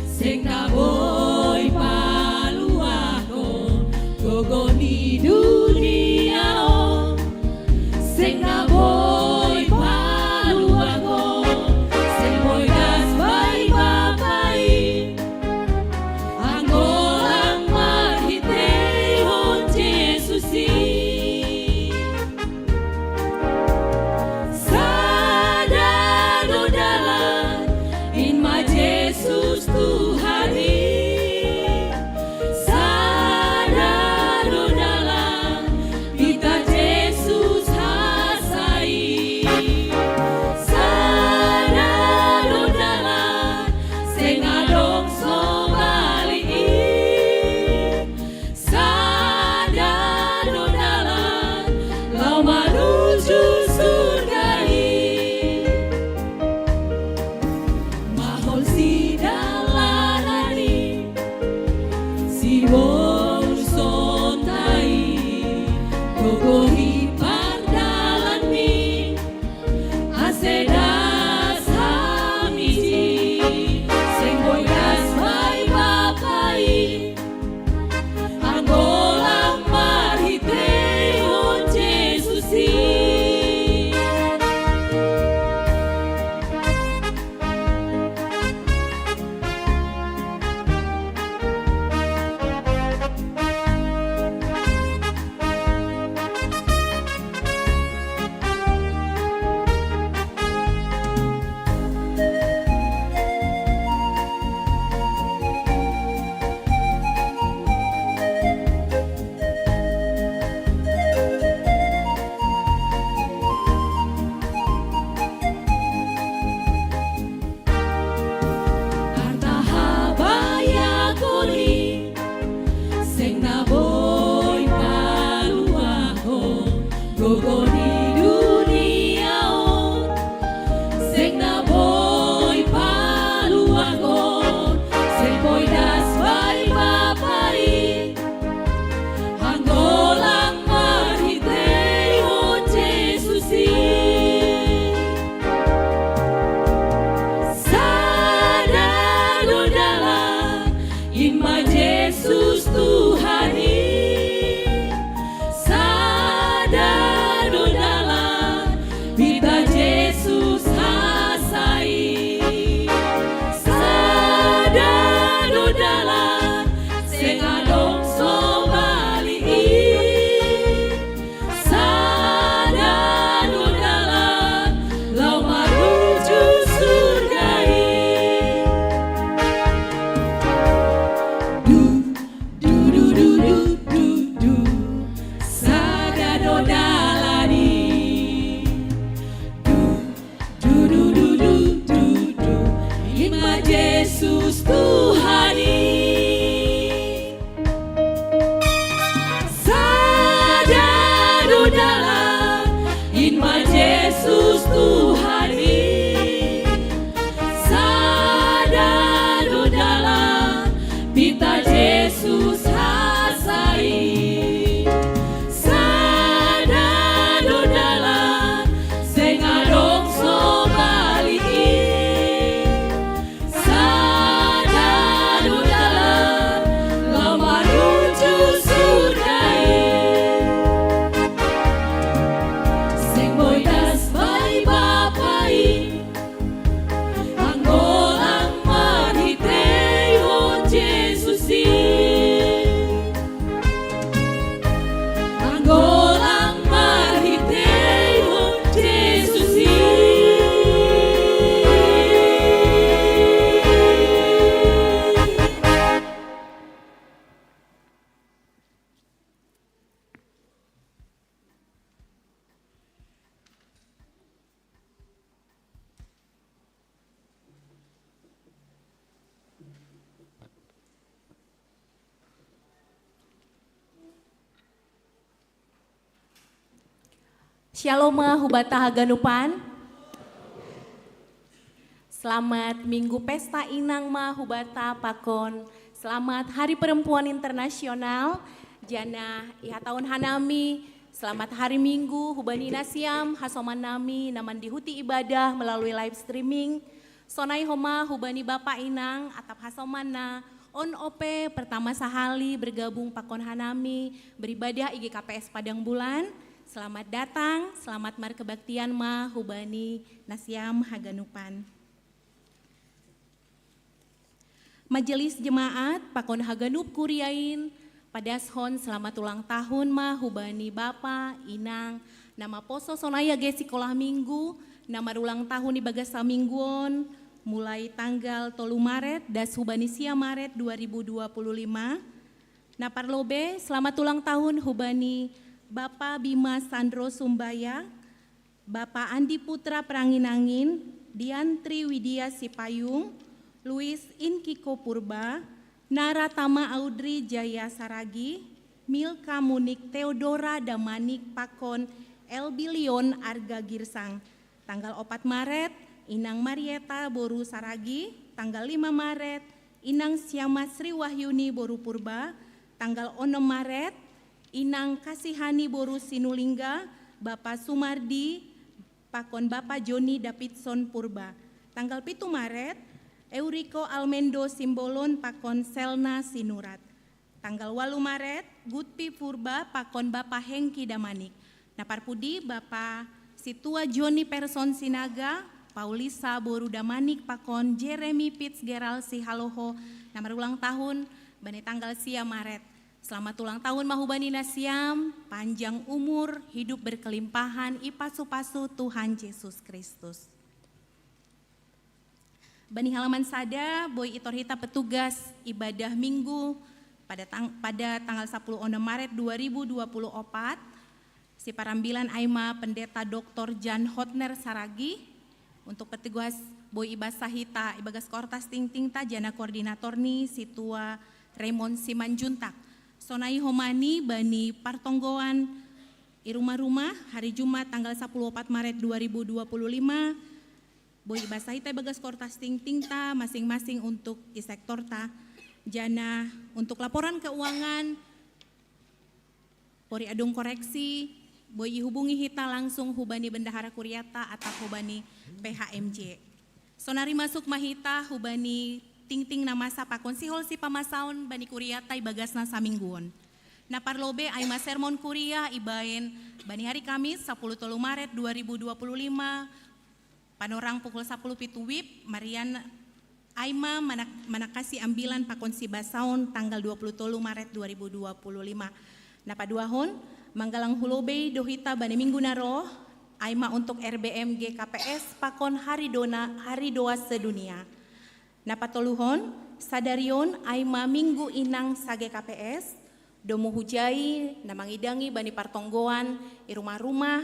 seng na boi paluahon gogo ni dunia on. Seng na boi paluahon, seng boi das bai Bapa i, anggo lang marhiteihon Jesus i. Sada do dalan, in ma Jesus Tuhan i. Sada do dalan, pinta Jesus hasa i. Sada do dalan, seng adong sombali i. Sada do dalan, laho manuju surga i. Maholsi dalan i, sibolusonta i, gogo i pardalanmi, ase das hami i. Seng boi das bai Bapa i, anggo lang marhiteihon Jesus i. Arta habayakon i seng na boi paluahon gogo ni dunia on. Seng na boi paluahon, seng boi das bai Bapa i, anggo lang marhiteihon Jesus i. Sada do dalan, in ma Jesus Tuhan i. Sada do dalan, Shalom ma hubata haganupan. Selamat Minggu Pesta Inang ma hubata pakon. Selamat Hari Perempuan Internasional. Jana iha tahun hanami, selamat hari Minggu hubani nasiam, hasoman nami na mandihuti ibadah melalui live streaming. Sonai homa hubani bapa inang atap hasoman na on ope pertama sahali bergabung pakon hanami beribadah I G K P S Padang Bulan. Selamat datang, selamat markebaktian ma hubani nasiam haganupan. Majelis jemaat pakon haganup kuriain, padashon selamat ulang tahun ma hubani bapa inang na maposo sonai age sikolah minggu na marulang tahun ibagas samingguon, mulai tanggal tolu Maret das hubani sia Maret dua ribu dua puluh lima. Na parlobe selamat ulang tahun hubani Bapa Bima Sandro Sumbaya, Bapa Andi Putra Pranginangin, Diantri Widya Sipayung, Luis Inkiko Purba, Nara Tama Audrey Jaya Saragi, Milka Munik Theodora Damanik pakon Elbilion Arga Girsang. Tanggal opat Maret, Inang Marieta Boru Saragi. Tanggal lima Maret, Inang Siama Sri Wahyuni Boru Purba. Tanggal onom Maret, Inang Kasihani Boru Sinulingga, Bapa Sumardi pakon Bapa Joni Davidson Purba. Tanggal pitu Maret, Euriko Almendo Simbolon pakon Selna Sinurat. Tanggal walu Maret, Gutpi Purba pakon Bapa Hengki Damanik. Na parpudi Bapa Situa Joni Person Sinaga, Paulisa Boru Damanik pakon Jeremy Fitzgerald Sihaloho na marulang tahun bani tanggal sia Maret. Selamat ulang tahun ma hubani nasiam, panjang umur, hidup berkelimpahan, ipasu-pasu Tuhan Yesus Kristus. Bani halaman sada, boi itor hita petugas ibadah minggu pada, tang, pada tanggal sapuluh onom Maret dua ribu dua puluh opat, si parambilan aima Pendeta Doktor Jan Hotner Saragi, untuk petugas boi ibasa hita ibagas kortas tingting ta jana koordinator ni Situa Raymond Simanjuntak. Sonai homani bani partonggoan i rumah-rumah hari Jumat tanggal sapuluh opat Maret dua ribu dua puluh lima, boi ibasa hita ibagas kortas tingting ta masing-masing untuk i sektor ta. Jana untuk laporan keuangan, pori adong koreksi, boi ihubungi hita langsung hubani bendahara kuriata atap hubani P H M J. Sonari masuk ma hita hubani tingting na masa pakon sihol sipamasaon bani kuriata ibagasna samingguon. Na parlobe aima sermon kuria ibaen bani hari Kamis sapuluh tolu Maret dua ribu dua puluh lima, panorang pukul sapuluh pitu wib, marian aima manak, manakasi ambilan pakon sibasaon tanggal dua puluh tolu Maret dua ribu dua puluh lima. Na paduahon, manggalang hulobei do hita bani minggu na roh, aima untuk R B M G K P S pakon hari dona, hari doa sedunia. Na patoluhon, sadarion aima minggu inang sa G K P S, domu hujai na mangidangi bani partonggoan i rumah-rumah,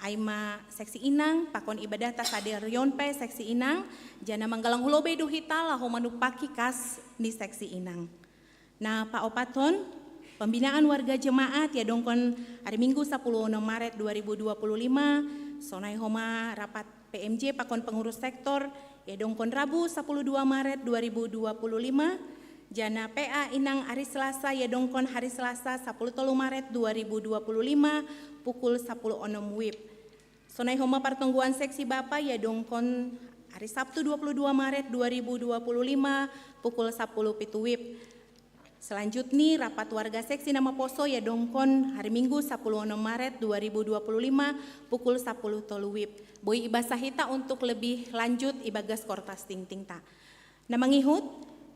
aima seksi inang, pakon ibadah ta sadarion pe seksi inang, jana manggalang hulobei do hita laho manumpaki kas ni seksi inang. Na paopathon, pembinaan warga jemaat iadongkon hari Minggu sapuluh onom Maret dua ribu dua puluh lima, sonai homa rapat P M J pakon pengurus sektor iadongkon Rabu sapuluh dua Maret dua ribu dua puluh lima, jana P A inang hari Selasa iadongkon hari Selasa sapuluh tolu Maret dua ribu dua puluh lima pukul sapuluh onom wib. Sonai homa partonggoan seksi bapa iadongkon hari Sabtu dua puluh dua Maret dua ribu dua puluh lima pukul sapuluh pitu wib. Selanjutni, rapat warga seksi na maposo iadongkon hari Minggu sapuluh onom Maret dua ribu dua puluh lima pukul sapuluh tolu wib. Boi ibasa hita untuk lebih lanjut ibagas kortas tingting ta. Na mangihut,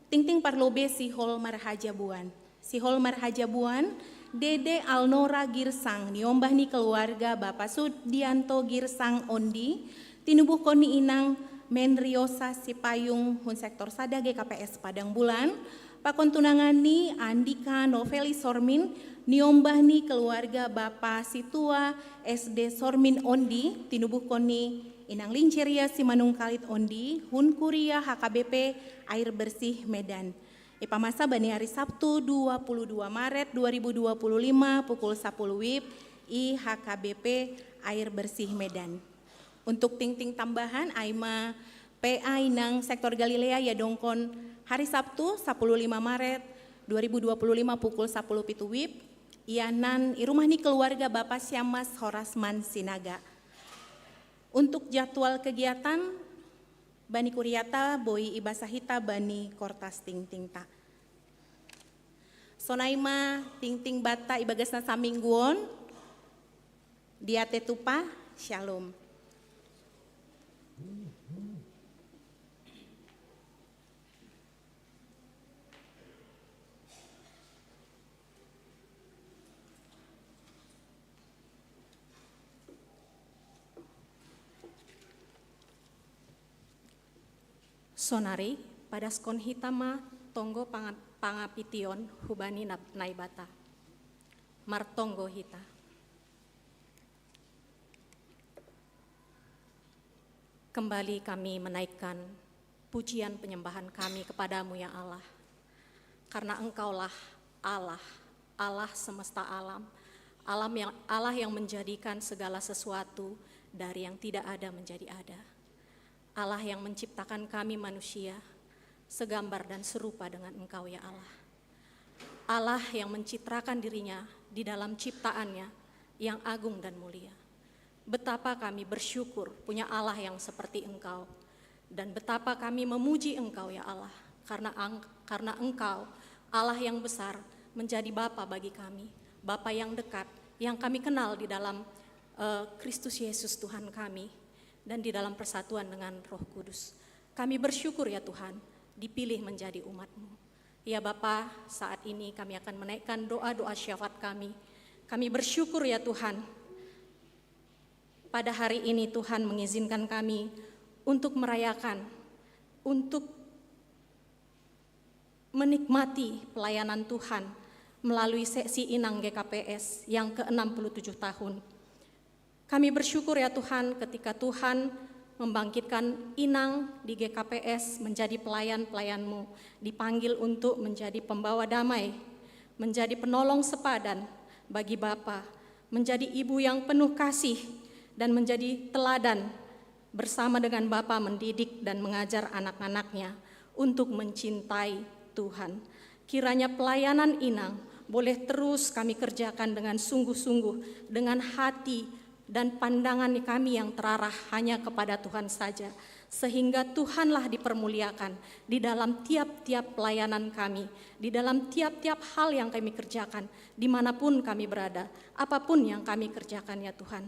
tingting parlobe sihol marhajabuan. Sihol marhajabuan, Dede Alnora Girsang, niombah ni keluarga Bapa Sudianto Girsang Ondi, tinubuhkon ni inang Menriosa Sipayung hun sektor sada G K P S Padang Bulan, pakon tunangan ni Andika Noveli Sormin, niombah ni keluarga Bapa Situa S D Sormin Ondi, tinubuhkon ni inang Linceria Simanungkalit Ondi, hun kuria H K B P Air Bersih Medan. Ipamasa bani hari Sabtu dua puluh dua Maret dua ribu dua puluh lima pukul sapuluh wib i H K B P Air Bersih Medan. Untuk tingting tambahan, Aima P A inang sektor Galilea ya dongkon hari Sabtu, sepuluh lima Maret dua ribu dua puluh lima pukul sepuluh pitu wib, ianan i rumah ni keluarga Bapak Siamas Horasman Sinaga. Untuk jadwal kegiatan, bani kuriata boi ibasahita bani kortas tingtingta. Sonai ma tingting bata ibagasna samingguon, diate tupa, syalom. Sonari, padaskon hita ma tonggo pangapition hubani Naibata. Martonggo hita. Kembali kami menaikkan pujian penyembahan kami kepada-Mu, ya Allah, karena Engkaulah Allah, Allah semesta alam, alam yang Allah yang menjadikan segala sesuatu dari yang tidak ada menjadi ada. Allah yang menciptakan kami manusia segambar dan serupa dengan Engkau, ya Allah. Allah yang mencitrakan diri-Nya di dalam ciptaan-Nya yang agung dan mulia. Betapa kami bersyukur punya Allah yang seperti Engkau, dan betapa kami memuji Engkau, ya Allah, karena karena Engkau, Allah yang besar, menjadi Bapa bagi kami, Bapa yang dekat, yang kami kenal di dalam uh, Kristus Yesus Tuhan kami, dan di dalam persatuan dengan Roh Kudus. Kami bersyukur, ya Tuhan, dipilih menjadi umat-Mu. Ya Bapa, saat ini kami akan menaikkan doa-doa syafaat kami. Kami bersyukur, ya Tuhan, pada hari ini Tuhan mengizinkan kami untuk merayakan, untuk menikmati pelayanan Tuhan melalui seksi Inang G K P S yang ke enam puluh tujuh tahun. Kami bersyukur, ya Tuhan, ketika Tuhan membangkitkan Inang di G K P S menjadi pelayan-pelayan-Mu, dipanggil untuk menjadi pembawa damai, menjadi penolong sepadan bagi Bapa, menjadi ibu yang penuh kasih, dan menjadi teladan bersama dengan Bapa mendidik dan mengajar anak-anaknya untuk mencintai Tuhan. Kiranya pelayanan Inang boleh terus kami kerjakan dengan sungguh-sungguh, dengan hati dan pandangan kami yang terarah hanya kepada Tuhan saja, sehingga Tuhanlah dipermuliakan di dalam tiap-tiap pelayanan kami, di dalam tiap-tiap hal yang kami kerjakan, dimanapun kami berada, apapun yang kami kerjakan, ya Tuhan.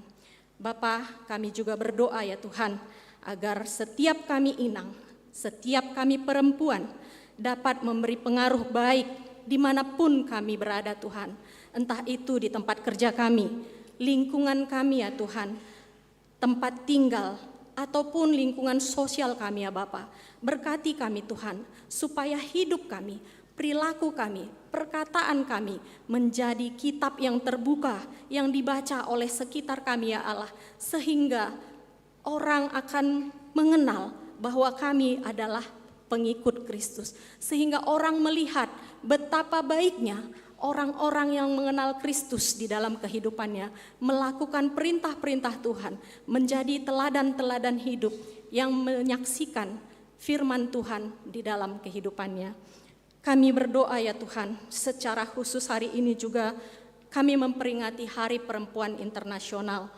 Bapa, kami juga berdoa, ya Tuhan, agar setiap kami Inang, setiap kami perempuan dapat memberi pengaruh baik dimanapun kami berada, Tuhan. Entah itu di tempat kerja kami, lingkungan kami, ya Tuhan, tempat tinggal, ataupun lingkungan sosial kami, ya Bapa. Berkati kami, Tuhan, supaya hidup kami, perilaku kami, perkataan kami menjadi kitab yang terbuka, yang dibaca oleh sekitar kami, ya Allah, sehingga orang akan mengenal bahwa kami adalah pengikut Kristus, sehingga orang melihat betapa baiknya orang-orang yang mengenal Kristus di dalam kehidupannya, melakukan perintah-perintah Tuhan, menjadi teladan-teladan hidup yang menyaksikan firman Tuhan di dalam kehidupannya. Kami berdoa, ya Tuhan, secara khusus hari ini juga kami memperingati Hari Perempuan Internasional.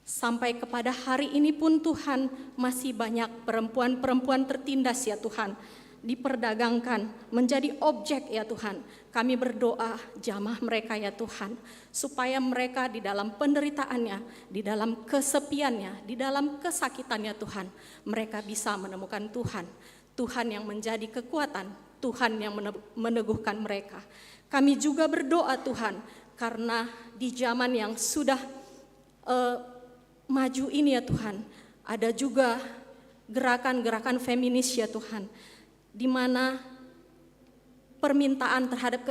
Sampai kepada hari ini pun, Tuhan, masih banyak perempuan-perempuan tertindas, ya Tuhan, diperdagangkan, menjadi objek, ya Tuhan. Kami berdoa, jamah mereka, ya Tuhan, supaya mereka di dalam penderitaannya, di dalam kesepiannya, di dalam kesakitannya, Tuhan, mereka bisa menemukan Tuhan. Tuhan yang menjadi kekuatan, Tuhan yang meneguhkan mereka. Kami juga berdoa, Tuhan, karena di zaman yang sudah uh, maju ini, ya Tuhan, ada juga gerakan-gerakan feminis, ya Tuhan, di mana permintaan terhadap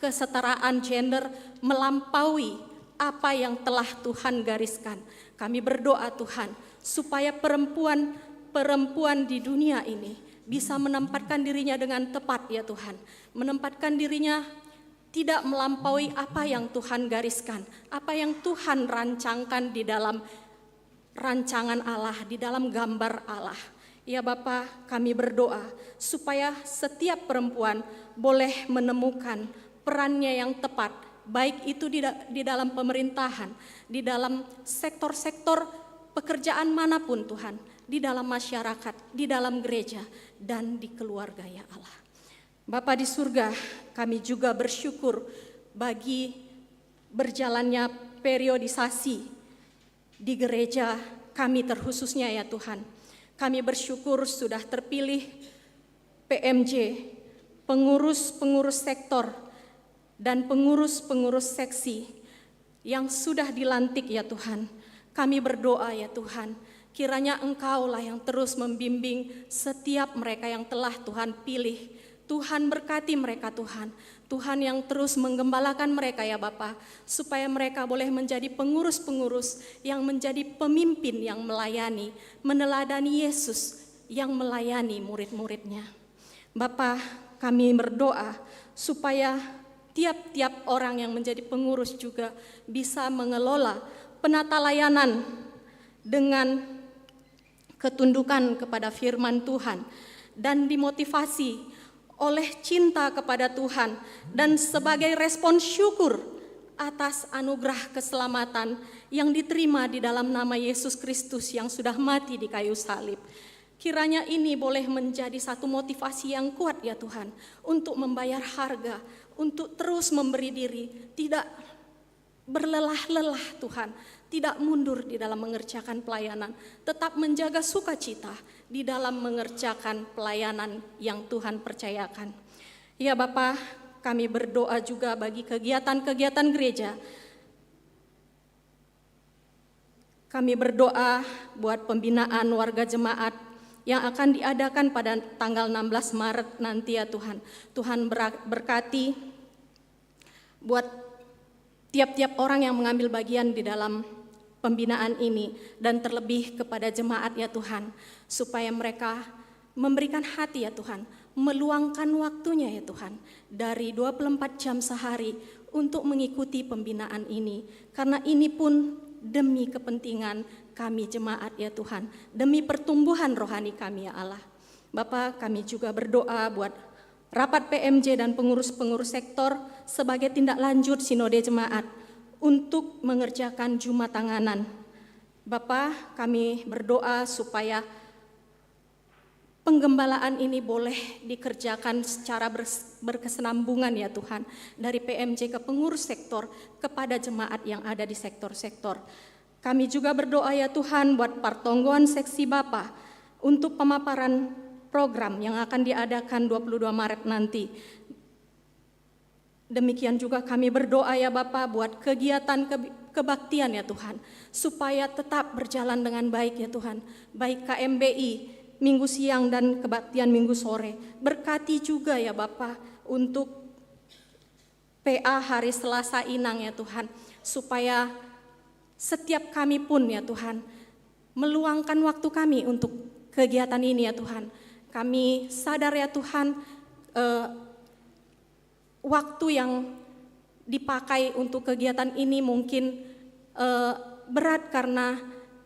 kesetaraan gender melampaui apa yang telah Tuhan gariskan. Kami berdoa, Tuhan, supaya perempuan-perempuan di dunia ini bisa menempatkan dirinya dengan tepat, ya Tuhan, menempatkan dirinya tidak melampaui apa yang Tuhan gariskan, apa yang Tuhan rancangkan di dalam rancangan Allah, di dalam gambar Allah. Ya Bapa, kami berdoa supaya setiap perempuan boleh menemukan perannya yang tepat, baik itu di, di dalam pemerintahan, di dalam sektor-sektor pekerjaan manapun Tuhan, di dalam masyarakat, di dalam gereja, dan di keluarga ya Allah. Bapa di surga, kami juga bersyukur bagi berjalannya periodisasi di gereja kami terkhususnya ya Tuhan. Kami bersyukur sudah terpilih P M J, pengurus-pengurus sektor, dan pengurus-pengurus seksi yang sudah dilantik ya Tuhan. Kami berdoa ya Tuhan, kiranya Engkaulah yang terus membimbing setiap mereka yang telah Tuhan pilih. Tuhan berkati mereka Tuhan. Tuhan yang terus menggembalakan mereka ya Bapa, supaya mereka boleh menjadi pengurus-pengurus yang menjadi pemimpin yang melayani, meneladani Yesus yang melayani murid-muridnya. Bapa, kami berdoa supaya tiap-tiap orang yang menjadi pengurus juga bisa mengelola penata layanan dengan ketundukan kepada firman Tuhan dan dimotivasi oleh cinta kepada Tuhan dan sebagai respon syukur atas anugerah keselamatan yang diterima di dalam nama Yesus Kristus yang sudah mati di kayu salib. Kiranya ini boleh menjadi satu motivasi yang kuat ya Tuhan, untuk membayar harga, untuk terus memberi diri, tidak berlelah-lelah Tuhan, tidak mundur di dalam mengerjakan pelayanan, tetap menjaga sukacita di dalam mengerjakan pelayanan yang Tuhan percayakan. Ya Bapa, kami berdoa juga bagi kegiatan-kegiatan gereja. Kami berdoa buat pembinaan warga jemaat yang akan diadakan pada tanggal enam belas Maret nanti ya Tuhan. Tuhan berkati buat tiap-tiap orang yang mengambil bagian di dalam pembinaan ini dan terlebih kepada jemaat ya Tuhan, supaya mereka memberikan hati ya Tuhan, meluangkan waktunya ya Tuhan, dari dua puluh empat jam sehari untuk mengikuti pembinaan ini. Karena ini pun demi kepentingan kami jemaat ya Tuhan, demi pertumbuhan rohani kami ya Allah. Bapa, kami juga berdoa buat rapat P M J dan pengurus-pengurus sektor sebagai tindak lanjut sinode jemaat untuk mengerjakan Jumat tanganan. Bapa, kami berdoa supaya penggembalaan ini boleh dikerjakan secara berkesenambungan ya Tuhan, dari P M J ke pengurus sektor kepada jemaat yang ada di sektor-sektor. Kami juga berdoa ya Tuhan buat partonggoan seksi Bapa untuk pemaparan program yang akan diadakan dua puluh dua Maret nanti. Demikian juga kami berdoa ya Bapa buat kegiatan kebaktian ya Tuhan, supaya tetap berjalan dengan baik ya Tuhan, baik K M B I minggu siang dan kebaktian minggu sore. Berkati juga ya Bapa untuk P A hari Selasa Inang ya Tuhan, supaya setiap kami pun ya Tuhan meluangkan waktu kami untuk kegiatan ini ya Tuhan. Kami sadar ya Tuhan, eh, waktu yang dipakai untuk kegiatan ini mungkin eh, berat karena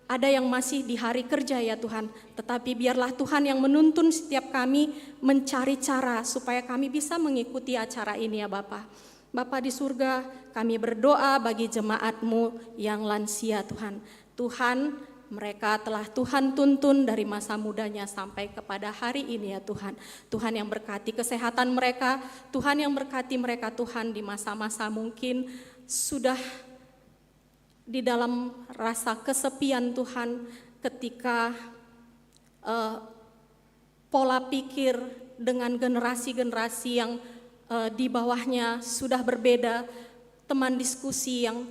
ada yang masih di hari kerja ya Tuhan. Tetapi biarlah Tuhan yang menuntun setiap kami mencari cara supaya kami bisa mengikuti acara ini ya Bapa. Bapa di surga, kami berdoa bagi jemaat-Mu yang lansia Tuhan. Tuhan, mereka telah Tuhan tuntun dari masa mudanya sampai kepada hari ini ya Tuhan. Tuhan yang berkati kesehatan mereka, Tuhan yang berkati mereka Tuhan di masa-masa mungkin sudah di dalam rasa kesepian Tuhan ketika uh, pola pikir dengan generasi-generasi yang uh, di bawahnya sudah berbeda, teman diskusi yang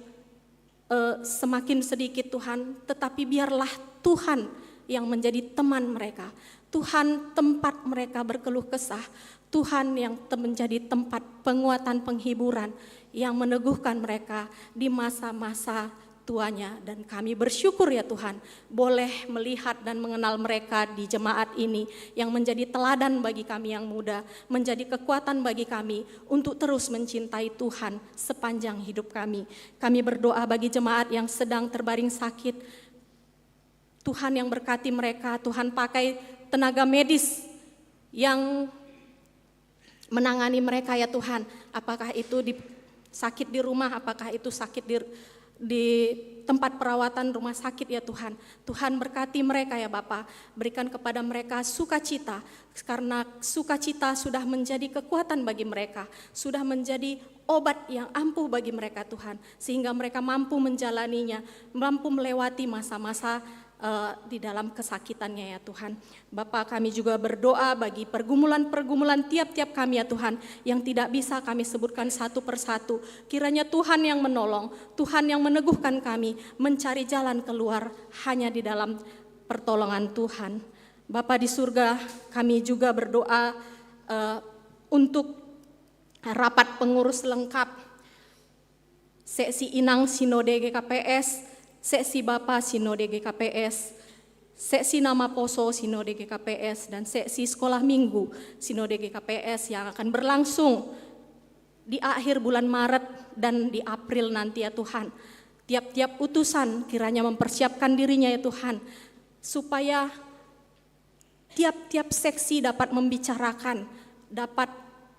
uh, semakin sedikit Tuhan, tetapi biarlah Tuhan yang menjadi teman mereka. Tuhan tempat mereka berkeluh kesah, Tuhan yang menjadi tempat penguatan, penghiburan yang meneguhkan mereka di masa-masa tuanya, dan kami bersyukur ya Tuhan, boleh melihat dan mengenal mereka di jemaat ini yang menjadi teladan bagi kami yang muda, menjadi kekuatan bagi kami untuk terus mencintai Tuhan sepanjang hidup kami. Kami berdoa bagi jemaat yang sedang terbaring sakit. Tuhan yang berkati mereka, Tuhan pakai tenaga medis yang menangani mereka ya Tuhan. Apakah itu di sakit di rumah, apakah itu sakit di di tempat perawatan rumah sakit ya Tuhan. Tuhan berkati mereka ya Bapa. Berikan kepada mereka sukacita, karena sukacita sudah menjadi kekuatan bagi mereka, sudah menjadi obat yang ampuh bagi mereka Tuhan, sehingga mereka mampu menjalaninya, mampu melewati masa-masa uh, di dalam kesakitannya ya Tuhan. Bapa, kami juga berdoa bagi pergumulan-pergumulan tiap-tiap kami ya Tuhan, yang tidak bisa kami sebutkan satu persatu. Kiranya Tuhan yang menolong, Tuhan yang meneguhkan kami mencari jalan keluar hanya di dalam pertolongan Tuhan. Bapa di surga, kami juga berdoa uh, untuk rapat pengurus lengkap, seksi inang Sinode G K P S, seksi bapa Sinode G K P S, seksi nama poso Sinode G K P S, dan seksi sekolah minggu Sinode G K P S yang akan berlangsung di akhir bulan Maret dan di April nanti ya Tuhan. Tiap-tiap utusan kiranya mempersiapkan dirinya ya Tuhan, supaya tiap-tiap seksi dapat membicarakan, dapat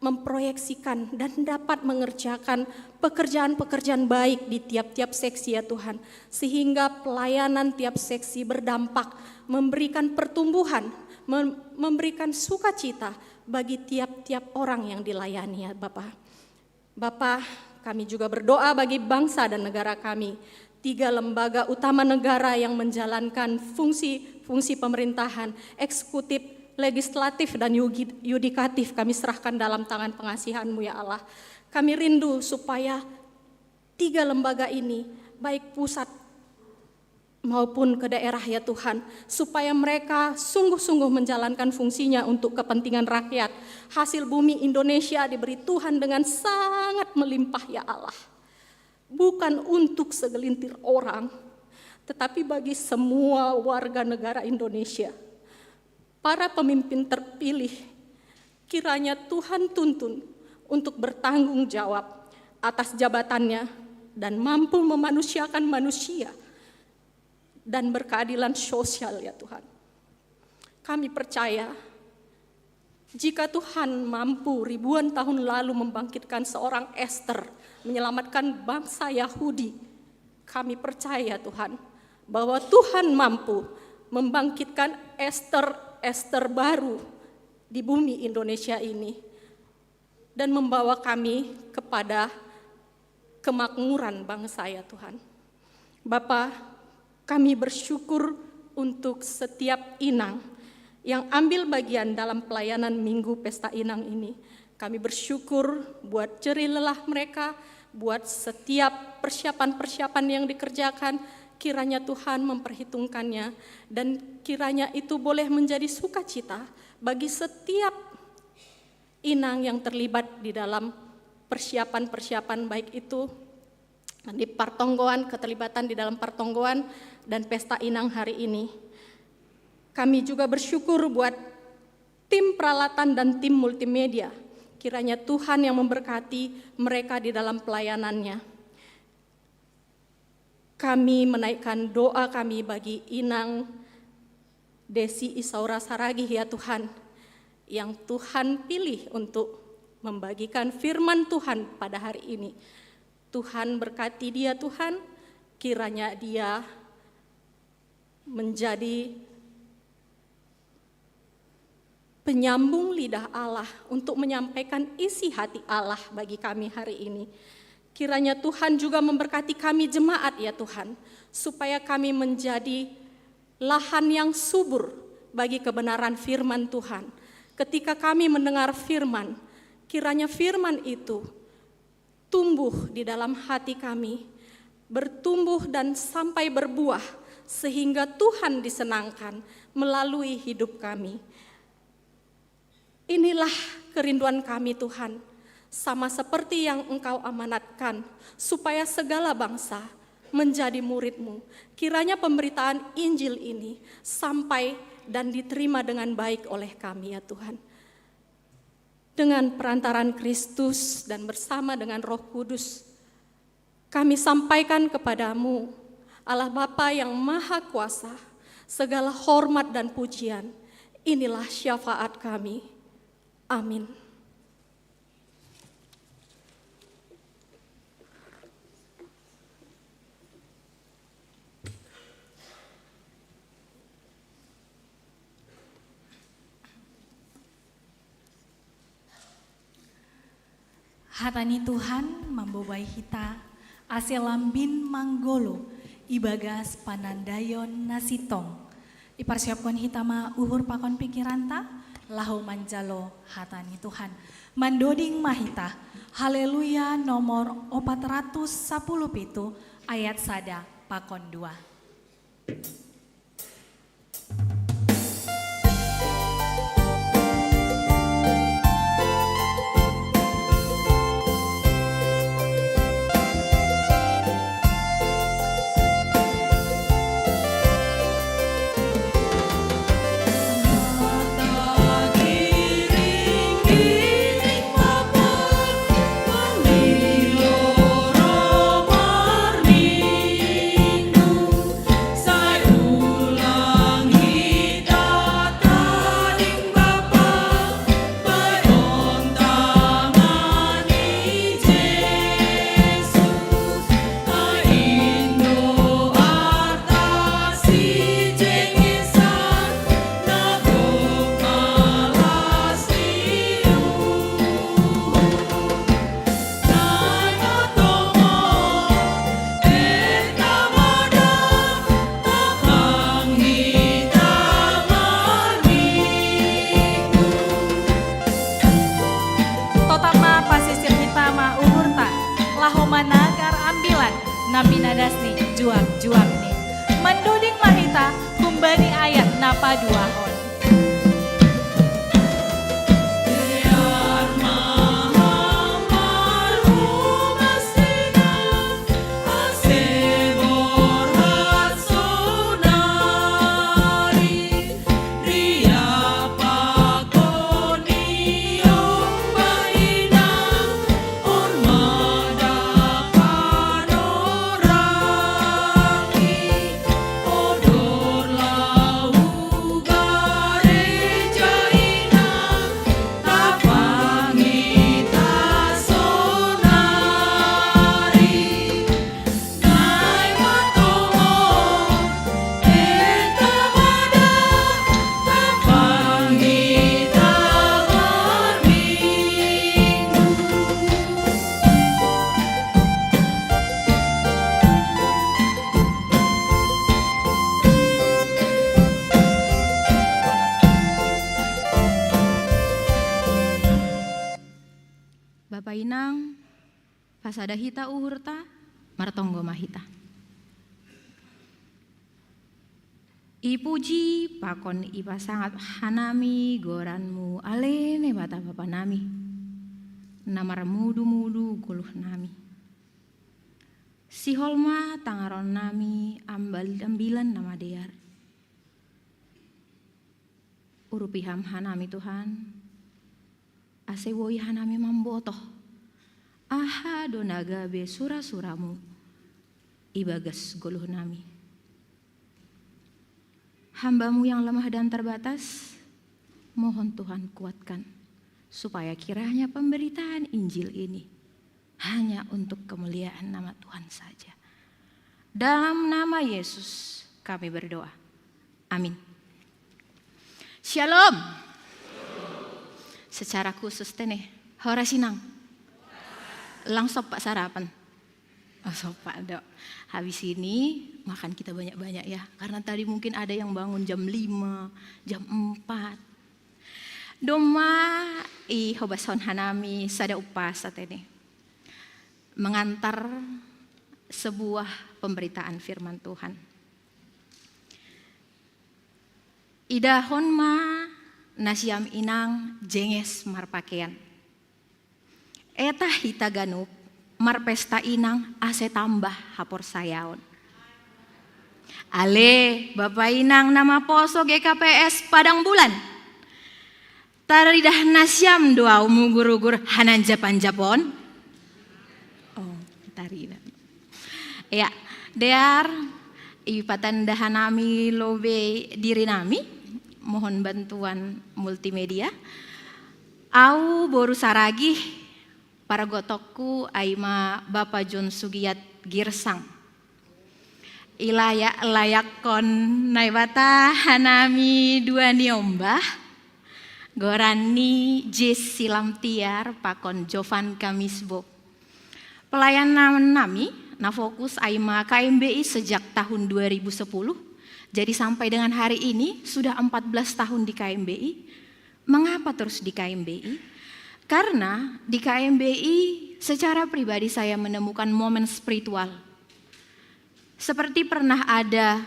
memproyeksikan dan dapat mengerjakan pekerjaan-pekerjaan baik di tiap-tiap seksi ya Tuhan, sehingga pelayanan tiap seksi berdampak, memberikan pertumbuhan, memberikan sukacita bagi tiap-tiap orang yang dilayani ya Bapak. Bapa, kami juga berdoa bagi bangsa dan negara kami. Tiga lembaga utama negara yang menjalankan fungsi-fungsi pemerintahan, eksekutif, legislatif, dan yudikatif, kami serahkan dalam tangan pengasihan-Mu ya Allah. Kami rindu supaya tiga lembaga ini, baik pusat maupun ke daerah ya Tuhan, supaya mereka sungguh-sungguh menjalankan fungsinya untuk kepentingan rakyat. Hasil bumi Indonesia diberi Tuhan dengan sangat melimpah ya Allah. Bukan untuk segelintir orang, tetapi bagi semua warga negara Indonesia. Para pemimpin terpilih, kiranya Tuhan tuntun untuk bertanggung jawab atas jabatannya dan mampu memanusiakan manusia dan berkeadilan sosial ya Tuhan. Kami percaya jika Tuhan mampu ribuan tahun lalu membangkitkan seorang Ester, menyelamatkan bangsa Yahudi, kami percaya Tuhan bahwa Tuhan mampu membangkitkan Ester-Ester baru di bumi Indonesia ini dan membawa kami kepada kemakmuran bangsa ya Tuhan. Bapa, kami bersyukur untuk setiap inang yang ambil bagian dalam pelayanan Minggu Pesta Inang ini. Kami bersyukur buat jerih lelah mereka, buat setiap persiapan-persiapan yang dikerjakan, kiranya Tuhan memperhitungkannya dan kiranya itu boleh menjadi sukacita bagi setiap inang yang terlibat di dalam persiapan-persiapan, baik itu di partonggoan, keterlibatan di dalam partonggoan dan pesta inang hari ini. Kami juga bersyukur buat tim peralatan dan tim multimedia. Kiranya Tuhan yang memberkati mereka di dalam pelayanannya. Kami menaikkan doa kami bagi Inang Desi Isaura Saragih ya Tuhan, yang Tuhan pilih untuk membagikan firman Tuhan pada hari ini. Tuhan berkati dia Tuhan, kiranya dia menjadi penyambung lidah Allah untuk menyampaikan isi hati Allah bagi kami hari ini. Kiranya Tuhan juga memberkati kami jemaat ya Tuhan, supaya kami menjadi lahan yang subur bagi kebenaran firman Tuhan. Ketika kami mendengar firman, kiranya firman itu tumbuh di dalam hati kami, bertumbuh dan sampai berbuah, sehingga Tuhan disenangkan melalui hidup kami. Inilah kerinduan kami Tuhan, sama seperti yang Engkau amanatkan, supaya segala bangsa menjadi murid-Mu. Kiranya pemberitaan Injil ini sampai dan diterima dengan baik oleh kami, ya Tuhan. Dengan perantaraan Kristus dan bersama dengan Roh Kudus, kami sampaikan kepada-Mu, Allah Bapa yang Maha Kuasa, segala hormat dan pujian. Inilah syafaat kami. Amin. Hata ni Tuhan mambobai hita ase lambin manggolo ibagas panandayon na sintong. Iparsiapkon hita ma uhur pakon pikiranta laho manjalo hata ni Tuhan. Mandoding ma hita, Haleluya nomor opat ratus sapuluh pitu ayat sada pakon dua. Totap ma pasisir hita ma uhurta laho managar ambilan na pinadas ni juak-juak ni. Mandoding ma hita humbani ayat na paduahon. Bapa inang, pasada hita uhurta, martonggo ma hita. Ipuji pakon ipasangat hanami goranmu ale Naibata Bapa nami, na marmudu-mudu goluh nami. Sihol ma tangaron nami ambilan na madear. Urupi Ham hanami Tuhan, ase boi hanami mambotoh aha do na gabe sura-suramu ibagas goluh nami. Hambamu yang lemah dan terbatas, mohon Tuhan kuatkan, supaya kiranya pemberitaan Injil ini hanya untuk kemuliaan nama Tuhan saja. Dalam nama Yesus kami berdoa. Amin. Shalom. Secara khusus tene, horas inang. Langsung pak sarapan. Oh, sopak dok. Habis ini makan kita banyak-banyak ya. Karena tadi mungkin ada yang bangun jam lima, jam empat. Domma ihobashon hanami sada upas atene. Mengantar sebuah pemberitaan firman Tuhan. Idahon ma nasiam inang jenges marpakean. Eta hita ganup Marpesta inang ase tambah haporsayaon. Ale, Bapa Inang na maposo G K P S Padang Bulan. Taridah nasiam do au mugurugur hananjapanjapon. Oh, taridah. Ya, dear, ipatanda hanami lobei diri nami, mohon bantuan multimedia. Au boru Saragih, pargotokku ai ma Bapa John Sugiat Girsang. Ilayak-layakkon Naibata hanami dua niombah, goranni Jesse Lamtiar pakon Jovan Kamisbo. Pelayanan nami na fokus ai ma K M B I sejak tahun dua ribu sepuluh, jadi sampai dengan hari ini sudah empat belas tahun di K M B I. Mengapa terus di K M B I? Karena di K M B I secara pribadi saya menemukan momen spiritual. Seperti pernah ada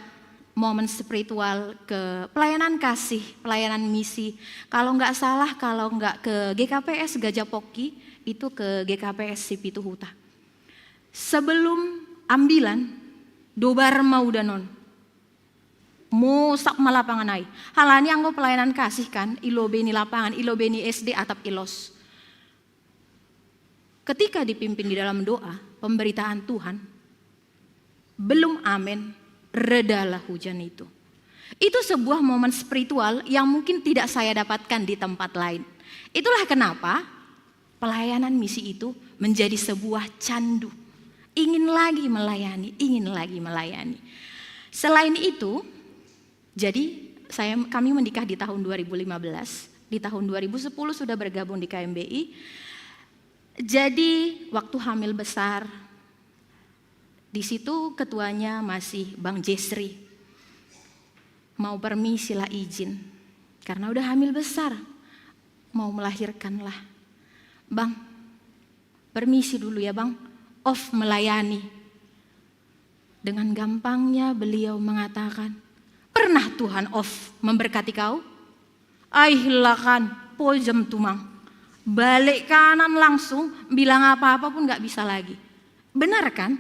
momen spiritual ke pelayanan kasih, pelayanan misi. Kalau nggak salah, kalau nggak ke G K P S Gajah Poki, itu ke G K P S Sipituhuta. Sebelum ambilan, dobar ma udanon. Mosap ma lapangan ai. Halani anggo pelayanan kasih kan, i lobei ni lapangan, i lobei ni S D atap i los. Ketika dipimpin di dalam doa, pemberitaan Tuhan, belum amin, redalah hujan itu. Itu sebuah momen spiritual yang mungkin tidak saya dapatkan di tempat lain. Itulah kenapa pelayanan misi itu menjadi sebuah candu. Ingin lagi melayani, ingin lagi melayani. Selain itu, jadi saya kami menikah di tahun dua ribu lima belas, di tahun dua ribu sepuluh sudah bergabung di K M B I. Jadi waktu hamil besar, di situ ketuanya masih Bang Jesri. Mau permisi lah, izin, karena udah hamil besar, mau melahirkan lah. Bang, permisi dulu ya Bang, off melayani. Dengan gampangnya beliau mengatakan, "Pernah Tuhan off memberkati kau?" Aih, lakan, pojam tumang. Balik kanan langsung, bilang apa-apa pun nggak bisa lagi. Benar kan?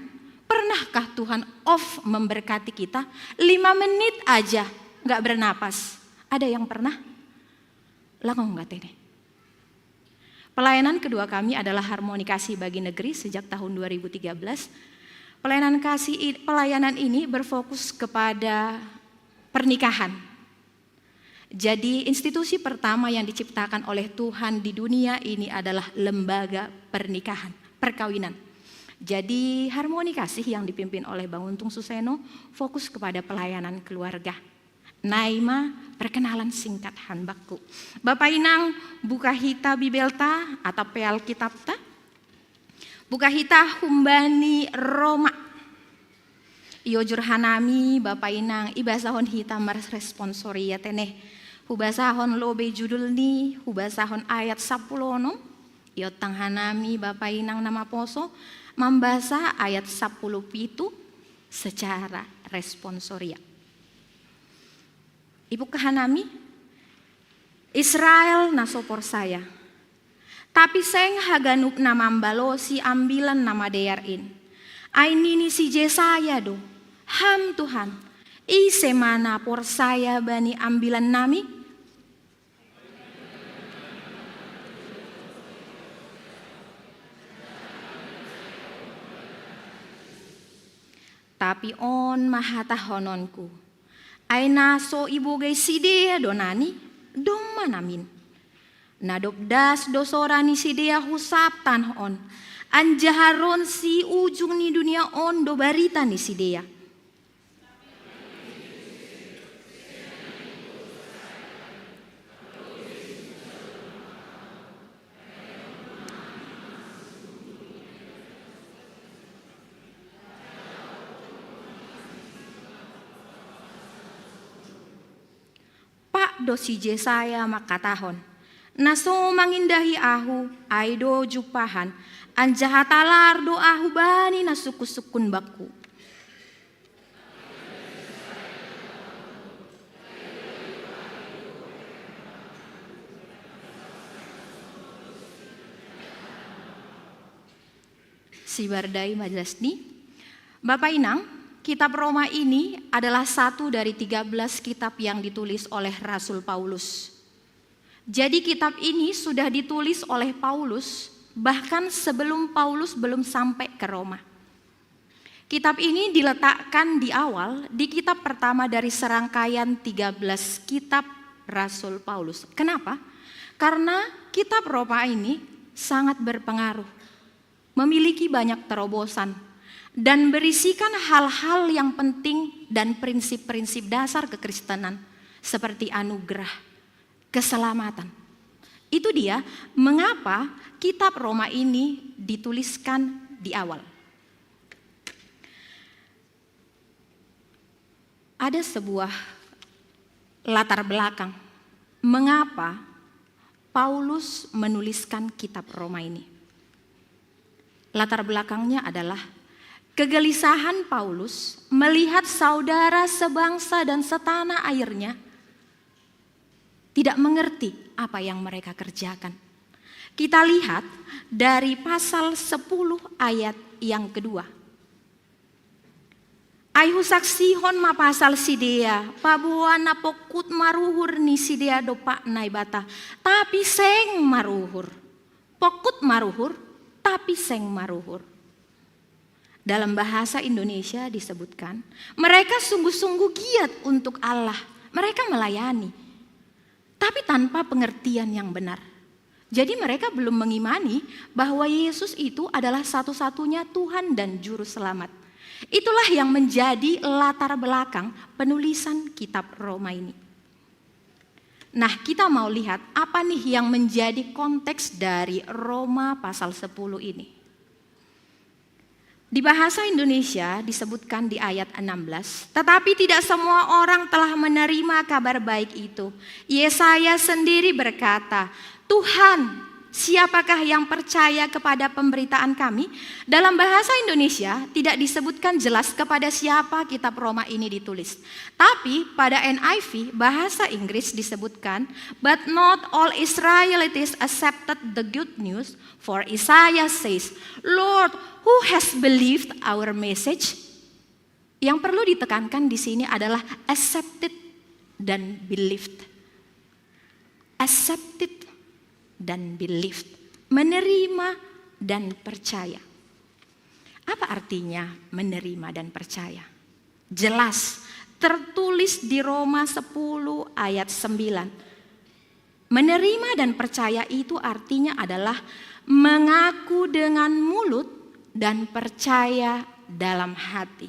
Pernahkah Tuhan off memberkati kita? Lima menit aja nggak bernapas. Ada yang pernah? Lakon nggak tene. Pelayanan kedua kami adalah Harmoni Kasih Bagi Negeri sejak tahun dua ribu tiga belas. Pelayanan kasih i- pelayanan ini berfokus kepada pernikahan. Jadi institusi pertama yang diciptakan oleh Tuhan di dunia ini adalah lembaga pernikahan, perkawinan. Jadi Harmoni Kasih yang dipimpin oleh Bang Untung Suseno fokus kepada pelayanan keluarga. Nai ma perkenalan singkat han bakku. Bapa Inang, buka hita Bibelta atau pe Alkitabta. Buka hita humbani Roma. Iojur hanami Bapa Inang, ibasahon hita marresponsoria tene. Hubasahon lobei judulni, hubasahon ayat sapuluh onom. Iontang hanami Bapa Inang na maposo mambasa ayat sapuluh pitu secara responsoria. Ibuka hanami, Israel na so porsaya. Tapi seng haganup na mambalosi ambilan na madear in. Ai nini si Jesaya do, "Ham Tuhan, ise ma na porsaya bani ambilan nami?" Tapi on ma hatahononku, ai na so ibogei sidea do nani, domma namin. Na dob das do sora ni sidea hu sab tanoh on, anjaha ronsi ujung ni dunia on do barita ni sidea. Pak do si Jesaya mangkatahon, "Na so mangindahi ahu, ai do jumpahan, anjaha talar do ahu bani na sungkun-sungkun bakku." Sibardai Majasni. Bapak Inang, kitab Roma ini adalah satu dari tiga belas kitab yang ditulis oleh Rasul Paulus. Jadi kitab ini sudah ditulis oleh Paulus bahkan sebelum Paulus belum sampai ke Roma. Kitab ini diletakkan di awal di kitab pertama dari serangkaian tiga belas kitab Rasul Paulus. Kenapa? Karena kitab Roma ini sangat berpengaruh, memiliki banyak terobosan, dan berisikan hal-hal yang penting dan prinsip-prinsip dasar kekristenan, seperti anugerah, keselamatan. Itu dia mengapa kitab Roma ini dituliskan di awal. Ada sebuah latar belakang mengapa Paulus menuliskan kitab Roma ini. Latar belakangnya adalah kegelisahan Paulus melihat saudara sebangsa dan setanah airnya tidak mengerti apa yang mereka kerjakan. Kita lihat dari pasal sepuluh ayat yang kedua. Ai husaksihon ma pasal sidea, paboa na pongkut maruhur ni sidea dompak Naibata, tapi seng maruhur. Pongkut maruhur, tapi seng maruhur. Dalam bahasa Indonesia disebutkan, mereka sungguh-sungguh giat untuk Allah. Mereka melayani, tapi tanpa pengertian yang benar. Jadi mereka belum mengimani bahwa Yesus itu adalah satu-satunya Tuhan dan Juru Selamat. Itulah yang menjadi latar belakang penulisan kitab Roma ini. Nah, kita mau lihat apa nih yang menjadi konteks dari Roma pasal sepuluh ini. Di bahasa Indonesia disebutkan di ayat enam belas, "Tetapi tidak semua orang telah menerima kabar baik itu. Yesaya sendiri berkata, 'Tuhan, siapakah yang percaya kepada pemberitaan kami?'" Dalam bahasa Indonesia tidak disebutkan jelas kepada siapa kitab Roma ini ditulis. Tapi pada N I V bahasa Inggris disebutkan, "But not all Israelites accepted the good news, for Isaiah says, 'Lord, who has believed our message?'" Yang perlu ditekankan di sini adalah accepted dan believed. Accepted dan believed. Menerima dan percaya. Apa artinya menerima dan percaya? Jelas, tertulis di Roma sepuluh ayat sembilan. Menerima dan percaya itu artinya adalah mengaku dengan mulut dan percaya dalam hati.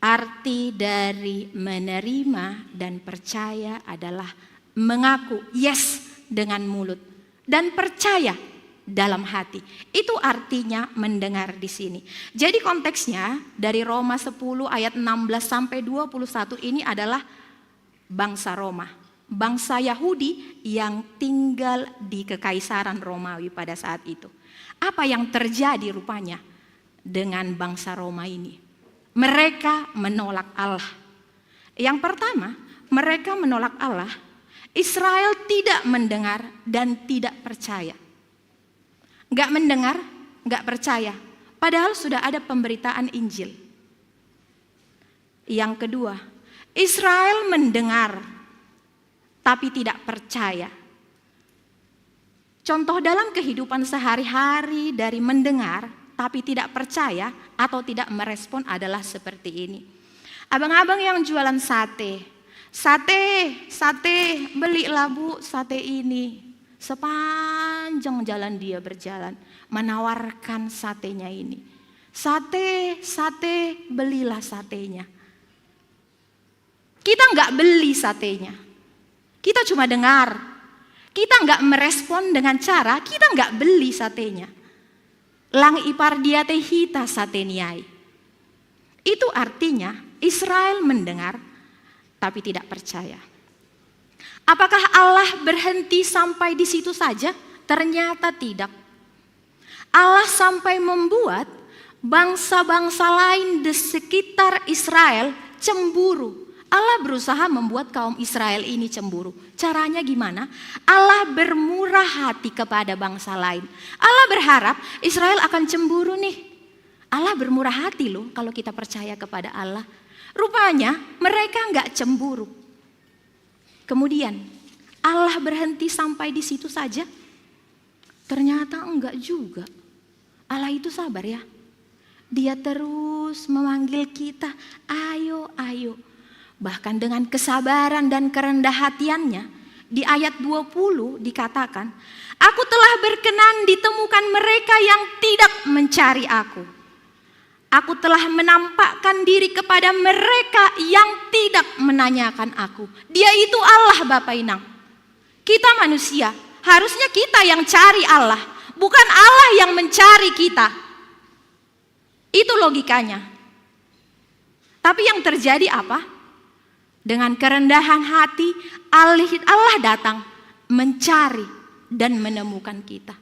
Arti dari menerima dan percaya adalah mengaku yes dengan mulut dan percaya dalam hati. Itu artinya mendengar di sini. Jadi konteksnya dari Roma sepuluh ayat enam belas sampai dua puluh satu ini adalah bangsa Roma, bangsa Yahudi yang tinggal di kekaisaran Romawi pada saat itu. Apa yang terjadi rupanya dengan bangsa Roma ini? Mereka menolak Allah. Yang pertama, mereka menolak Allah. Israel tidak mendengar dan tidak percaya. Nggak mendengar, nggak percaya. Padahal sudah ada pemberitaan Injil. Yang kedua, Israel mendengar tapi tidak percaya. Contoh dalam kehidupan sehari-hari dari mendengar tapi tidak percaya atau tidak merespon adalah seperti ini. Abang-abang yang jualan sate, "Sate, sate, belilah Bu sate ini." Sepanjang jalan dia berjalan, menawarkan satenya ini. "Sate, sate, belilah satenya." Kita nggak beli satenya. Kita cuma dengar. Kita nggak merespon dengan cara, kita nggak beli satenya. "Lang ipar dia te hita sate niai." Itu artinya Israel mendengar tapi tidak percaya. Apakah Allah berhenti sampai di situ saja? Ternyata tidak. Allah sampai membuat bangsa-bangsa lain di sekitar Israel cemburu Allah berusaha membuat kaum Israel ini cemburu. Caranya gimana? Allah bermurah hati kepada bangsa lain. Allah berharap Israel akan cemburu nih. Allah bermurah hati loh kalau kita percaya kepada Allah. Rupanya mereka nggak cemburu. Kemudian Allah berhenti sampai di situ saja. Ternyata enggak juga. Allah itu sabar ya. Dia terus memanggil kita, "Ayo, ayo." Bahkan dengan kesabaran dan kerendahan hatiannya, di ayat dua puluh dikatakan, "Aku telah berkenan ditemukan mereka yang tidak mencari aku. Aku telah menampakkan diri kepada mereka yang tidak menanyakan aku." Dia itu Allah, Bapak Inang. Kita manusia, harusnya kita yang cari Allah, bukan Allah yang mencari kita. Itu logikanya. Tapi yang terjadi apa? Dengan kerendahan hati, Allah datang mencari dan menemukan kita.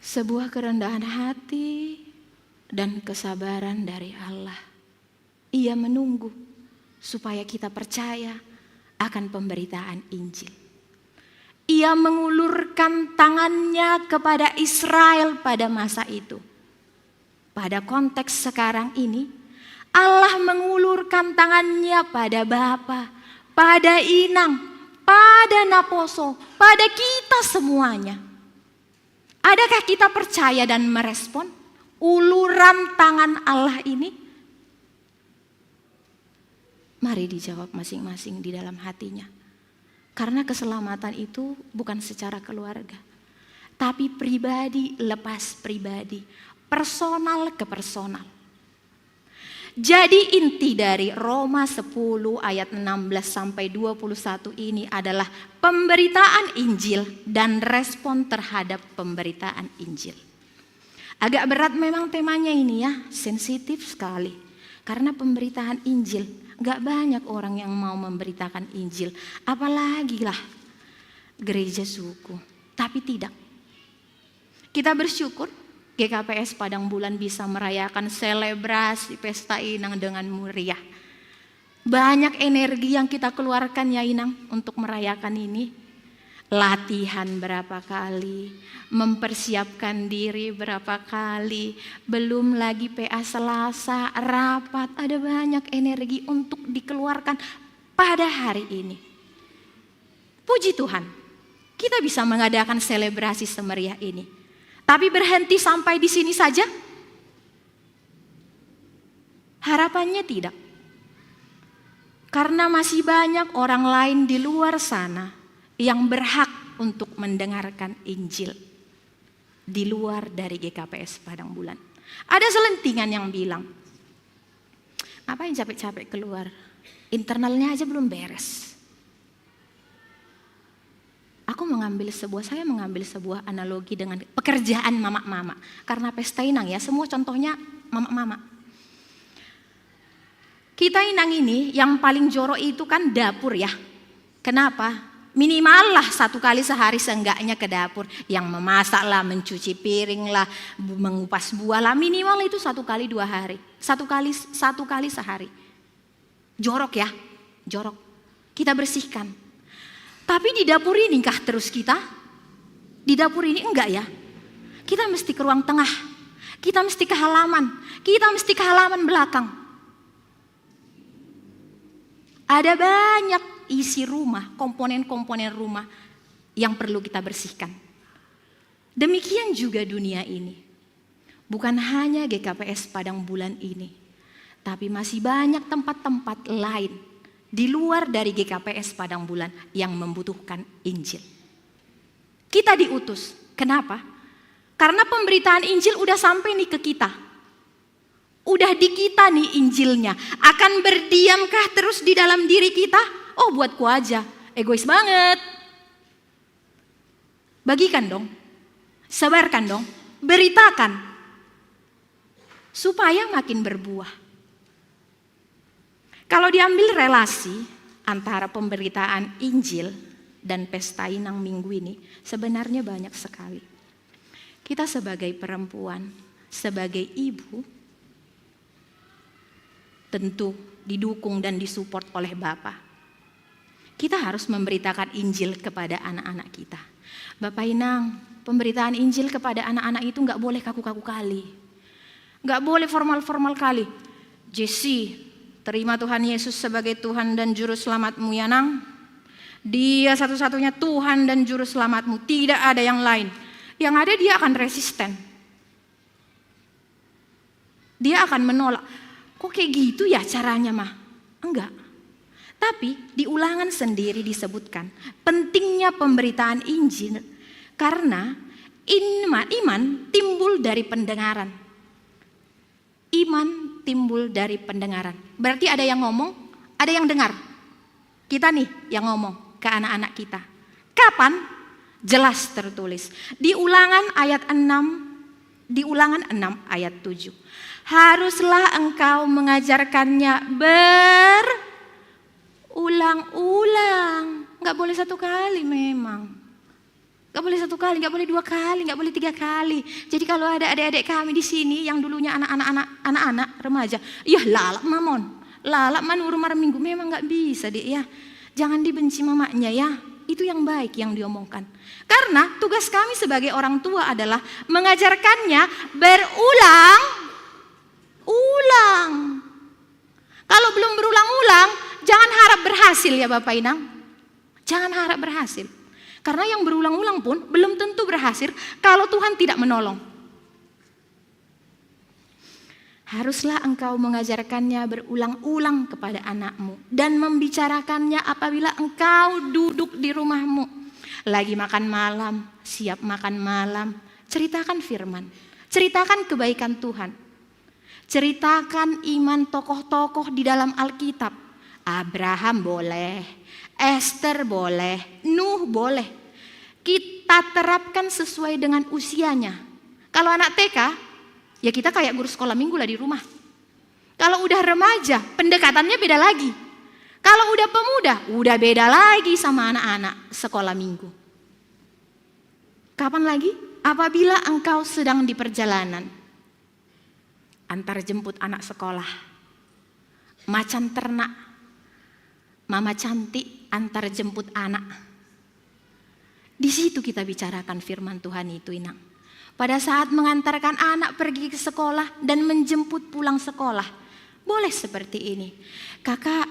Sebuah kerendahan hati dan kesabaran dari Allah. Ia menunggu supaya kita percaya akan pemberitaan Injil. Ia mengulurkan tangannya kepada Israel pada masa itu. Pada konteks sekarang ini, Allah mengulurkan tangannya pada Bapa, pada Inang, pada Naposo, pada kita semuanya. Adakah kita percaya dan merespon uluran tangan Allah ini? Mari dijawab masing-masing di dalam hatinya. Karena keselamatan itu bukan secara keluarga, tapi pribadi lepas pribadi, personal ke personal. Jadi inti dari Roma sepuluh ayat enam belas sampai dua puluh satu ini adalah pemberitaan Injil dan respon terhadap pemberitaan Injil. Agak berat memang temanya ini ya, sensitif sekali. Karena pemberitaan Injil, gak banyak orang yang mau memberitakan Injil. Apalagi lah gereja suku. Tapi tidak. Kita bersyukur G K P S Padang Bulan bisa merayakan selebrasi Pesta Inang dengan meriah. Banyak energi yang kita keluarkan ya Inang untuk merayakan ini. Latihan berapa kali, mempersiapkan diri berapa kali, belum lagi P A Selasa, rapat, ada banyak energi untuk dikeluarkan pada hari ini. Puji Tuhan, kita bisa mengadakan selebrasi semeriah ini. Tapi berhenti sampai di sini saja? Harapannya tidak. Karena masih banyak orang lain di luar sana yang berhak untuk mendengarkan Injil di luar dari G K P S Padang Bulan. Ada selentingan yang bilang, "Ngapain capek-capek keluar? Internalnya aja belum beres." Aku mengambil sebuah, saya mengambil sebuah analogi dengan pekerjaan mama-mama. Karena Pesta Inang ya, semua contohnya mama-mama. Kita Inang ini yang paling jorok itu kan dapur ya. Kenapa? Minimal lah satu kali sehari seenggaknya ke dapur. Yang memasak lah, mencuci piring lah, bu-, mengupas buah lah. Minimal itu satu kali dua hari. Satu kali, satu kali sehari. Jorok ya, jorok. Kita bersihkan. Tapi di dapur ini kah terus kita? Di dapur ini enggak ya. Kita mesti ke ruang tengah. Kita mesti ke halaman. Kita mesti ke halaman belakang. Ada banyak isi rumah, komponen-komponen rumah yang perlu kita bersihkan. Demikian juga dunia ini. Bukan hanya G K P S Padang Bulan ini, tapi masih banyak tempat-tempat lain di luar dari G K P S Padang Bulan yang membutuhkan Injil. Kita diutus. Kenapa? Karena pemberitaan Injil udah sampai nih ke kita. Udah di kita nih Injilnya. Akan berdiamkah terus di dalam diri kita? Oh, buatku aja. Egois banget. Bagikan dong. Sebarkan dong. Beritakan. Supaya makin berbuah. Kalau diambil relasi antara pemberitaan Injil dan Pesta Inang minggu ini, sebenarnya banyak sekali. Kita sebagai perempuan, sebagai ibu, Tentu didukung dan disupport oleh Bapa. Kita harus memberitakan Injil kepada anak-anak kita. Bapak Inang, pemberitaan Injil kepada anak-anak itu nggak boleh kaku-kaku kali. Nggak boleh formal-formal kali. Jesse, terima Tuhan Yesus sebagai Tuhan dan Juru Selamatmu ya, Nang. Dia satu-satunya Tuhan dan Juru Selamatmu, tidak ada yang lain. Yang ada, dia akan resisten. Dia akan menolak. "Kok kayak gitu ya caranya, Mah?" Enggak. Tapi di Ulangan sendiri disebutkan pentingnya pemberitaan Injil karena iman, iman timbul dari pendengaran. Iman timbul dari pendengaran. Berarti ada yang ngomong, ada yang dengar. Kita nih yang ngomong ke anak-anak kita. Kapan? Jelas tertulis. Di Ulangan ayat enam, di Ulangan enam ayat tujuh. "Haruslah engkau mengajarkannya berulang-ulang." Nggak boleh satu kali memang. Nggak boleh satu kali, nggak boleh dua kali, nggak boleh tiga kali. Jadi kalau ada adik-adik kami di sini yang dulunya anak-anak, anak-anak, anak-anak, remaja, "Yah, lalap mamon, lalap manuru mar minggu," memang nggak bisa, Dek, ya. Jangan dibenci mamanya ya. Itu yang baik yang diomongkan. Karena tugas kami sebagai orang tua adalah mengajarkannya berulang-ulang. Kalau belum berulang-ulang, jangan harap berhasil ya Bapak Inang. Jangan harap berhasil. Karena yang berulang-ulang pun belum tentu berhasil kalau Tuhan tidak menolong. "Haruslah engkau mengajarkannya berulang-ulang kepada anakmu dan membicarakannya apabila engkau duduk di rumahmu. Lagi makan malam, siap makan malam, ceritakan firman, ceritakan kebaikan Tuhan. Ceritakan iman tokoh-tokoh di dalam Alkitab. Abraham boleh, Esther boleh, Nuh boleh. Kita terapkan sesuai dengan usianya. Kalau anak T K, ya kita kayak guru sekolah minggu lah di rumah. Kalau udah remaja, pendekatannya beda lagi. Kalau udah pemuda, udah beda lagi sama anak-anak sekolah minggu. Kapan lagi? Apabila engkau sedang di perjalanan, antar jemput anak sekolah, macan ternak, mama cantik antar jemput anak. Di situ kita bicarakan firman Tuhan itu, Inang. Pada saat mengantarkan anak pergi ke sekolah dan menjemput pulang sekolah, boleh seperti ini. "Kakak,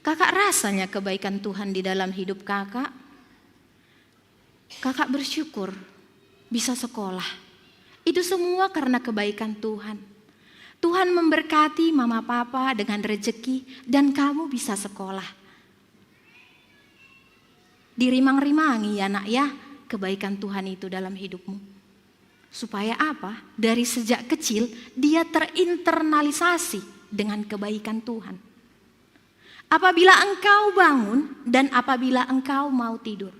kakak rasanya kebaikan Tuhan di dalam hidup kakak. Kakak bersyukur bisa sekolah. Itu semua karena kebaikan Tuhan. Tuhan memberkati mama papa dengan rezeki dan kamu bisa sekolah." Dirimang-rimangi ya, Nak, ya, kebaikan Tuhan itu dalam hidupmu. Supaya apa? Dari sejak kecil dia terinternalisasi dengan kebaikan Tuhan. "Apabila engkau bangun dan apabila engkau mau tidur."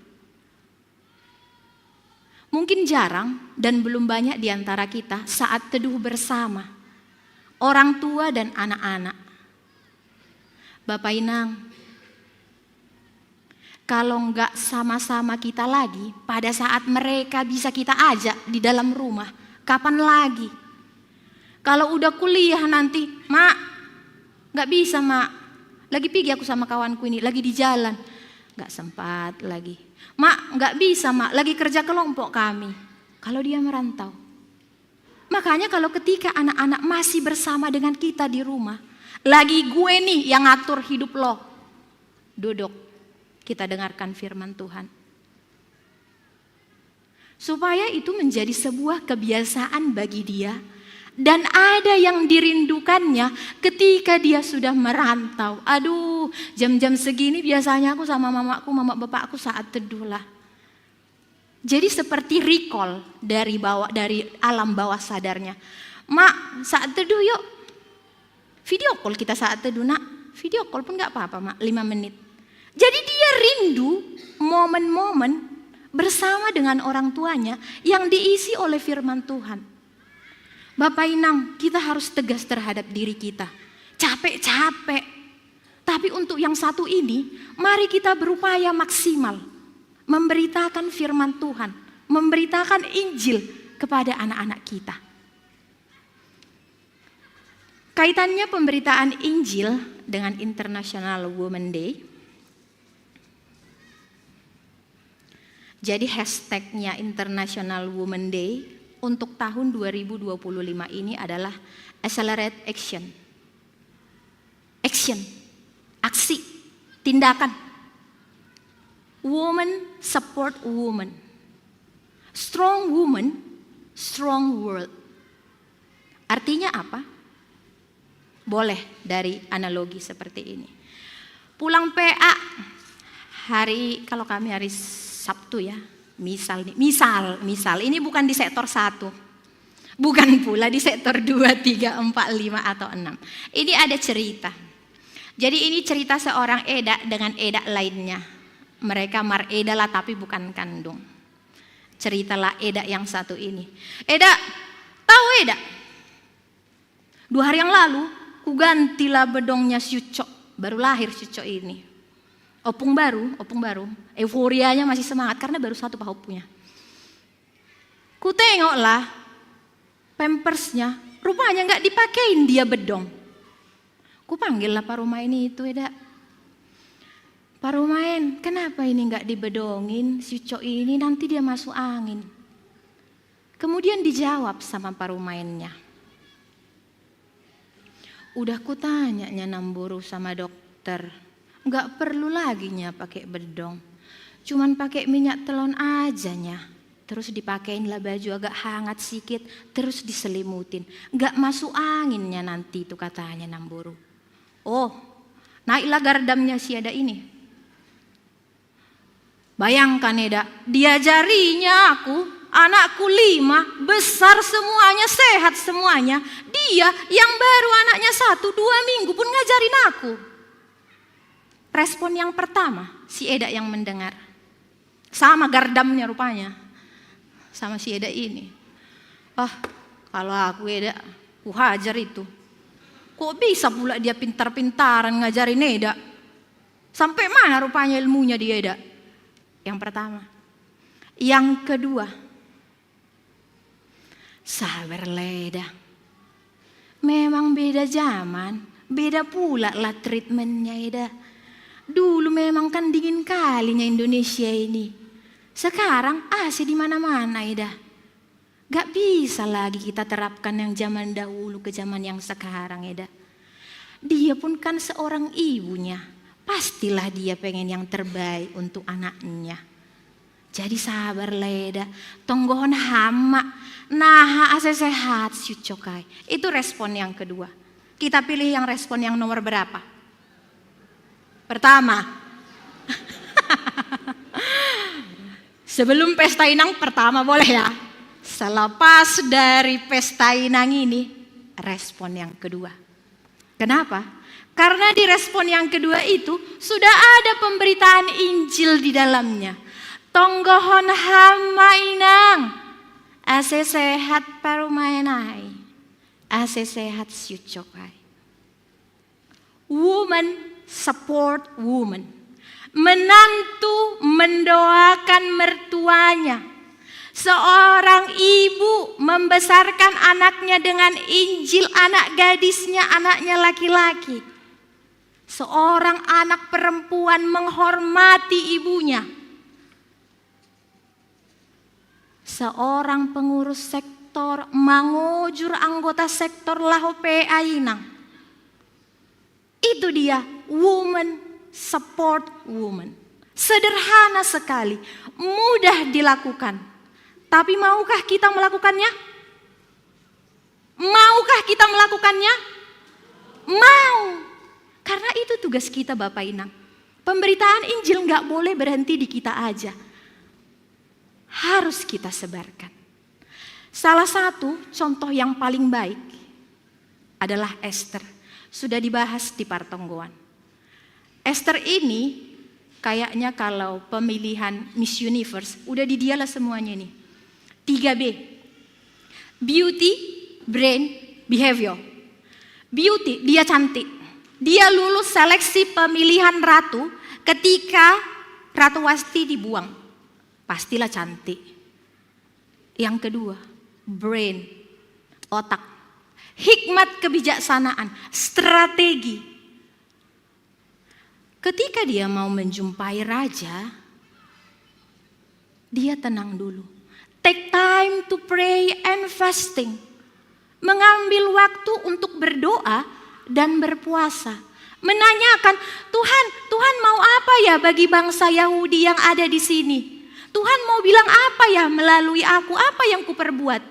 Mungkin jarang dan belum banyak di antara kita saat teduh bersama, orang tua dan anak-anak. Bapak Inang, kalau nggak sama-sama kita lagi, pada saat mereka bisa kita ajak di dalam rumah, kapan lagi? Kalau udah kuliah nanti, "Mak, nggak bisa, Mak. Lagi pergi aku sama kawanku ini, lagi di jalan." "Nggak sempat lagi." "Mak, nggak bisa, Mak. Lagi kerja kelompok kami." Kalau dia merantau. Makanya kalau ketika anak-anak masih bersama dengan kita di rumah, lagi gue nih yang ngatur hidup lo. Duduk, kita dengarkan firman Tuhan. Supaya itu menjadi sebuah kebiasaan bagi dia. Dan ada yang dirindukannya ketika dia sudah merantau. "Aduh, jam-jam segini biasanya aku sama mamaku, mama bapakku saat teduh lah." Jadi seperti recall dari bawah, dari alam bawah sadarnya. "Mak, saat teduh yuk. Video call kita saat teduh, Nak." Video call pun nggak apa-apa, Mak, lima menit. Jadi dia rindu momen-momen bersama dengan orang tuanya yang diisi oleh firman Tuhan. Bapak Inang, kita harus tegas terhadap diri kita. Capek-capek. Tapi untuk yang satu ini, mari kita berupaya maksimal memberitakan firman Tuhan, memberitakan Injil kepada anak-anak kita. Kaitannya pemberitaan Injil dengan International Women Day. Jadi hashtagnya International Women Day untuk tahun dua ribu dua puluh lima ini adalah accelerate action. Action, aksi, tindakan. Woman support woman. Strong woman, strong world. Artinya apa? Boleh dari analogi seperti ini. Pulang P A hari, kalau kami hari Sabtu ya, misal nih, misal, misal, ini bukan di sektor satu, bukan pula di sektor dua, tiga, empat, lima, atau enam. Ini ada cerita. Jadi ini cerita seorang Eda dengan Eda lainnya. Mereka mar Eda lah tapi bukan kandung. Ceritalah Eda yang satu ini. Eda, tahu Eda? Dua hari yang lalu, kugantilah bedongnya si Ucok. Baru lahir si Ucok ini. Opung baru, opung baru. Euforianya masih semangat karena baru satu paha opunya. Kutengoklah pampersnya, rupanya nggak dipakein dia bedong. Kupanggillah parumaen itu, Eda. Parumaen, kenapa ini nggak dibedongin si Ucok ini, nanti dia masuk angin. Kemudian dijawab sama parumaennya. Udah kutanya nya Namburu sama dokter, nggak perlu lagi nya pakai bedong. Cuman pakai minyak telon aja nya. Terus dipakein lah baju agak hangat sikit, terus diselimutin. Nggak masuk angin nya nanti itu katanya Namburu. Oh, naiklah gardamnya si Eda ini. Bayangkan Eda, diajarinya aku, anakku lima, besar semuanya, sehat semuanya. Dia yang baru anaknya satu, dua minggu pun ngajarin aku. Respon yang pertama, si Eda yang mendengar. Sama gardamnya rupanya, sama si Eda ini. Ah, kalau aku Eda, kuhajar itu. Kok bisa pula dia pintar-pintaran ngajarin Eda? Sampai mana rupanya ilmunya dia, Eda? Yang pertama. Yang kedua, sabar lah, Eda. Memang beda zaman, beda pula lah treatmentnya, Eda. Dulu memang kan dingin kalinya Indonesia ini. Sekarang A C di mana-mana, Eda. Gak bisa lagi kita terapkan yang zaman dahulu ke zaman yang sekarang, Eda. Dia pun kan seorang ibunya. Pastilah dia pengen yang terbaik untuk anaknya. Jadi sabar lah, Eda. Tonggohon hama. Naha A C sehat si Ucok ai. Itu respon yang kedua. Kita pilih yang respon yang nomor berapa? Pertama. Sebelum pesta inang, pertama boleh ya. Selepas dari pesta inang ini, respon yang kedua. Kenapa? Karena di respon yang kedua itu sudah ada pemberitaan Injil di dalamnya. Tonggohon hama inang, A C sehat parumaen ai. A C sehat si Ucok ai. Woman support woman. Menantu mendoakan mertuanya. Seorang ibu membesarkan anaknya dengan Injil, anak gadisnya, anaknya laki-laki. Seorang anak perempuan menghormati ibunya. Seorang pengurus sektor mangojur anggota sektor laho P A inang. Itu dia woman support woman. Sederhana sekali, mudah dilakukan. Tapi maukah kita melakukannya? Maukah kita melakukannya? Mau. Karena itu tugas kita Bapak Inang. Pemberitaan Injil nggak boleh berhenti di kita aja. Harus kita sebarkan. Salah satu contoh yang paling baik adalah Esther. Sudah dibahas di partonggoan. Esther ini kayaknya kalau pemilihan Miss Universe, udah di dialah semuanya ini. Tiga B. Beauty, brain, behavior. Beauty, dia cantik. Dia lulus seleksi pemilihan ratu ketika Ratu Wasti dibuang. Pastilah cantik. Yang kedua, brain, otak. Hikmat kebijaksanaan, strategi. Ketika dia mau menjumpai raja, dia tenang dulu. Take time to pray and fasting. Mengambil waktu untuk berdoa dan berpuasa. Menanyakan, "Tuhan, Tuhan mau apa ya bagi bangsa Yahudi yang ada di sini? Tuhan mau bilang apa ya melalui aku? Apa yang kuperbuat?"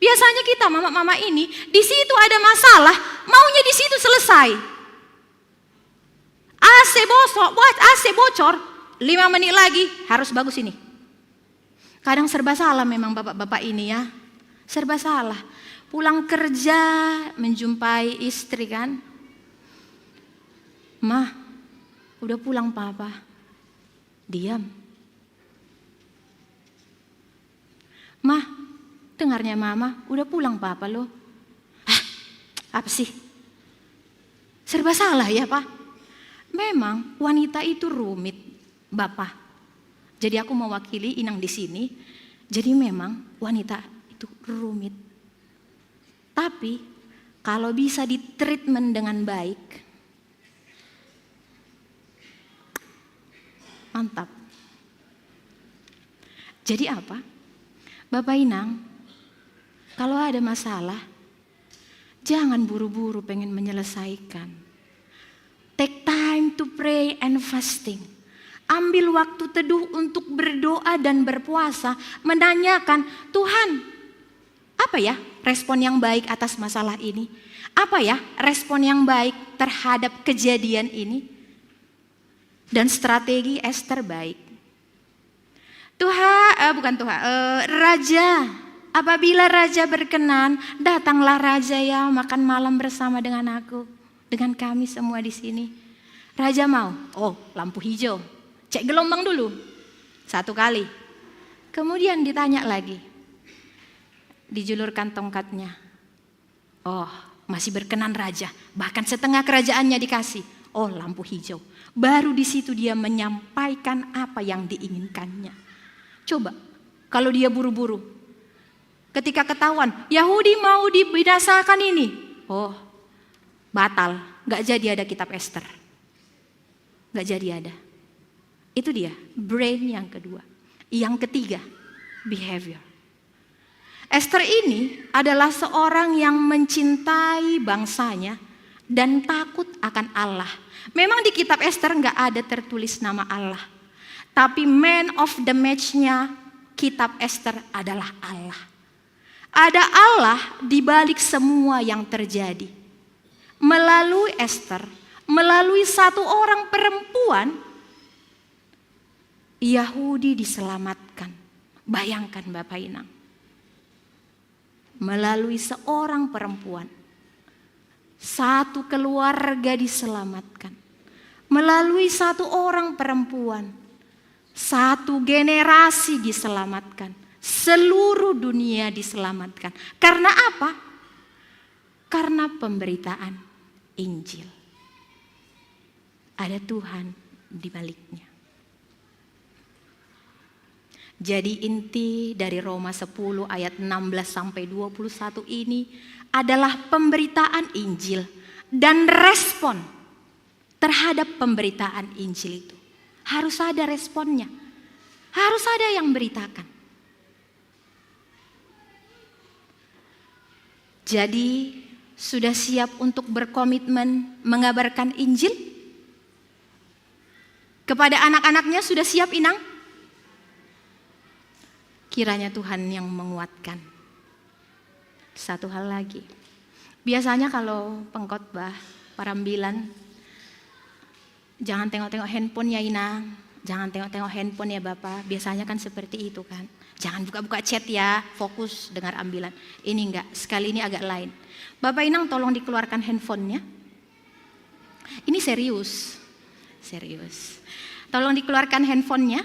Biasanya kita mama-mama ini, di situ ada masalah, maunya di situ selesai. A C bosok, A C bocor, lima menit lagi harus bagus ini. Kadang serba salah memang bapak-bapak ini ya. Serba salah. Pulang kerja, menjumpai istri kan. "Mah, udah pulang papa." Diam. "Mah, dengarnya mama, udah pulang papa loh." "Hah? Apa sih?" Serba salah ya, Pak. Memang wanita itu rumit, Bapak. Jadi aku mewakili Inang di sini. Jadi memang wanita itu rumit. Tapi kalau bisa di-treatment dengan baik, mantap. Jadi apa? Bapak Inang, kalau ada masalah, jangan buru-buru pengen menyelesaikan. Take time to pray and fasting. Ambil waktu teduh untuk berdoa dan berpuasa, menanyakan, "Tuhan, apa ya respon yang baik atas masalah ini? Apa ya respon yang baik terhadap kejadian ini?" Dan strategi Ester baik. "Tuhan, eh, bukan Tuhan, eh, Raja, apabila Raja berkenan, datanglah Raja ya makan malam bersama dengan aku, dengan kami semua di sini." Raja mau, oh, lampu hijau. Cek gelombang dulu, satu kali. Kemudian ditanya lagi, dijulurkan tongkatnya. Oh, masih berkenan Raja, bahkan setengah kerajaannya dikasih. Oh, lampu hijau. Baru di situ dia menyampaikan apa yang diinginkannya. Coba, kalau dia buru-buru, ketika ketahuan Yahudi mau dibinasakan ini, oh, batal, nggak jadi ada kitab Ester. Nggak jadi ada. Itu dia, brain yang kedua. Yang ketiga, behavior. Ester ini adalah seorang yang mencintai bangsanya dan takut akan Allah. Memang di kitab Ester nggak ada tertulis nama Allah. Tapi man of the match-nya kitab Ester adalah Allah. Ada Allah di balik semua yang terjadi. Melalui Ester, melalui satu orang perempuan, Yahudi diselamatkan. Bayangkan Bapak Inang. Melalui seorang perempuan, satu keluarga diselamatkan. Melalui satu orang perempuan, satu generasi diselamatkan. Seluruh dunia diselamatkan. Karena apa? Karena pemberitaan Injil. Ada Tuhan di baliknya. Jadi inti dari Roma sepuluh ayat enam belas sampai dua puluh satu ini adalah pemberitaan Injil dan respon terhadap pemberitaan Injil itu. Harus ada responnya. Harus ada yang beritakan. Jadi, sudah siap untuk berkomitmen mengabarkan Injil? Kepada anak-anaknya sudah siap, Inang? Kiranya Tuhan yang menguatkan. Satu hal lagi. Biasanya kalau pengkhotbah, parambilan, "Jangan tengok-tengok handphone ya, Inang. Jangan tengok-tengok handphone ya, Bapak." Biasanya kan seperti itu kan. "Jangan buka-buka chat ya, fokus dengar ambilan." Ini enggak, sekali ini agak lain. Bapak Inang tolong dikeluarkan handphonenya. Ini serius, serius. Tolong dikeluarkan handphonenya,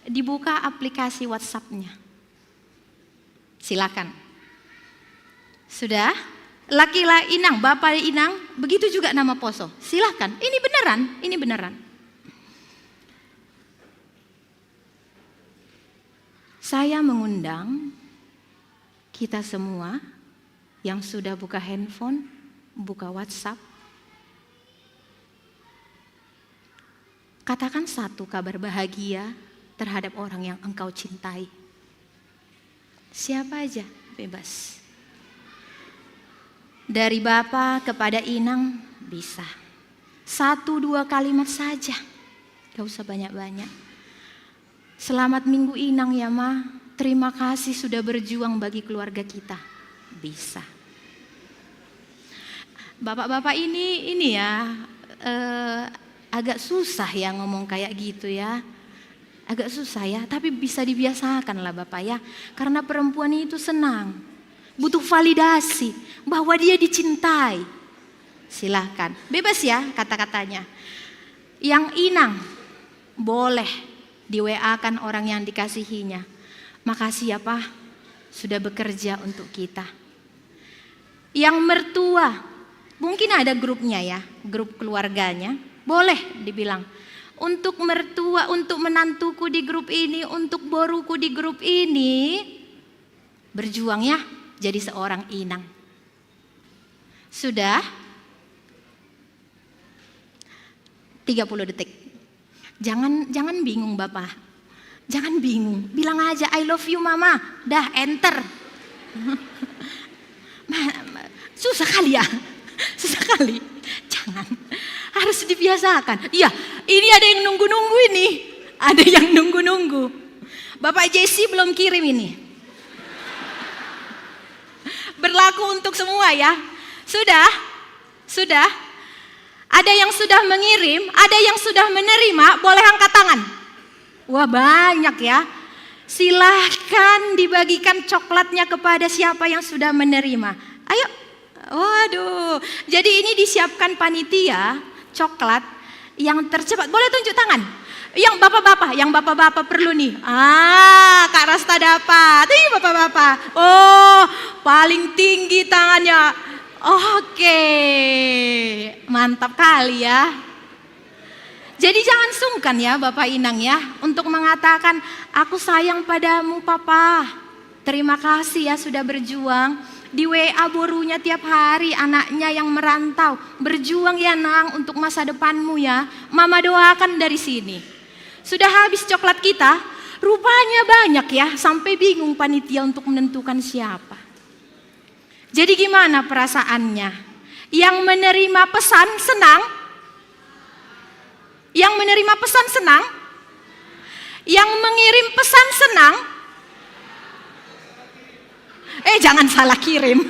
dibuka aplikasi WhatsApp-nya. Silakan. Sudah? Laki-laki Inang, Bapak Inang, begitu juga nama poso. Silakan. Ini beneran, ini beneran. Saya mengundang kita semua Yang sudah buka handphone, buka WhatsApp, katakan satu kabar bahagia terhadap orang yang engkau cintai. Siapa aja, bebas. Dari Bapa kepada Inang bisa. Satu dua kalimat saja. Gak usah banyak-banyak. "Selamat Minggu Inang ya, Ma. Terima kasih sudah berjuang bagi keluarga kita." Bisa. Bapak-bapak ini, ini ya, eh, agak susah ya ngomong kayak gitu ya. Agak susah ya, tapi bisa dibiasakan lah Bapak ya. Karena perempuan itu senang, butuh validasi bahwa dia dicintai. Silahkan, bebas ya kata-katanya. Yang Inang boleh di-W A-kan orang yang dikasihinya. "Makasih ya Pak, sudah bekerja untuk kita." Yang mertua, mungkin ada grupnya ya, grup keluarganya. Boleh dibilang, "Untuk mertua, untuk menantuku di grup ini, untuk boruku di grup ini, berjuang ya jadi seorang Inang." Sudah? Tiga puluh detik. Jangan, jangan bingung Bapak. Jangan bingung. Bilang aja, "I love you Mama." Dah, enter. Ma-, ma-, susah kali ya. Susah kali. Jangan. Harus dibiasakan. Iya, ini ada yang nunggu-nunggu ini. Ada yang nunggu-nunggu. Bapak Jesse belum kirim ini. Berlaku untuk semua ya. Sudah? Sudah? Ada yang sudah mengirim, ada yang sudah menerima, boleh angkat tangan. Wah, banyak ya. Silahkan dibagikan coklatnya kepada siapa yang sudah menerima. Ayo. Waduh. Jadi ini disiapkan panitia coklat yang tercepat. Boleh tunjuk tangan? Yang bapak-bapak, yang bapak-bapak perlu nih. Ah, Kak Rasta dapat. Ih, bapak-bapak. Oh, paling tinggi tangannya. Oke. Mantap kali ya. Jadi jangan sungkan ya Bapak Inang ya untuk mengatakan, "Aku sayang padamu Papa. Terima kasih ya sudah berjuang." Di W A borunya tiap hari anaknya yang merantau. "Berjuang ya Nang untuk masa depanmu ya. Mama doakan dari sini." Sudah habis coklat kita, rupanya banyak ya, sampai bingung panitia untuk menentukan siapa. Jadi gimana perasaannya? Yang menerima pesan senang? Yang menerima pesan senang? Yang mengirim pesan senang? Eh, jangan salah kirim.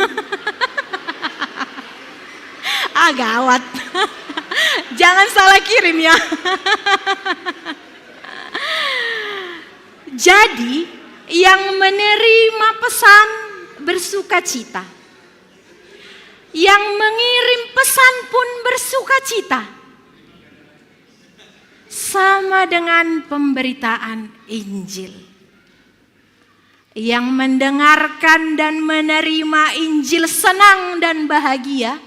Ah, gawat. Jangan salah kirim ya. Jadi, yang menerima pesan bersukacita. Yang mengirim pesan pun bersukacita. Sama dengan pemberitaan Injil. Yang mendengarkan dan menerima Injil senang dan bahagia.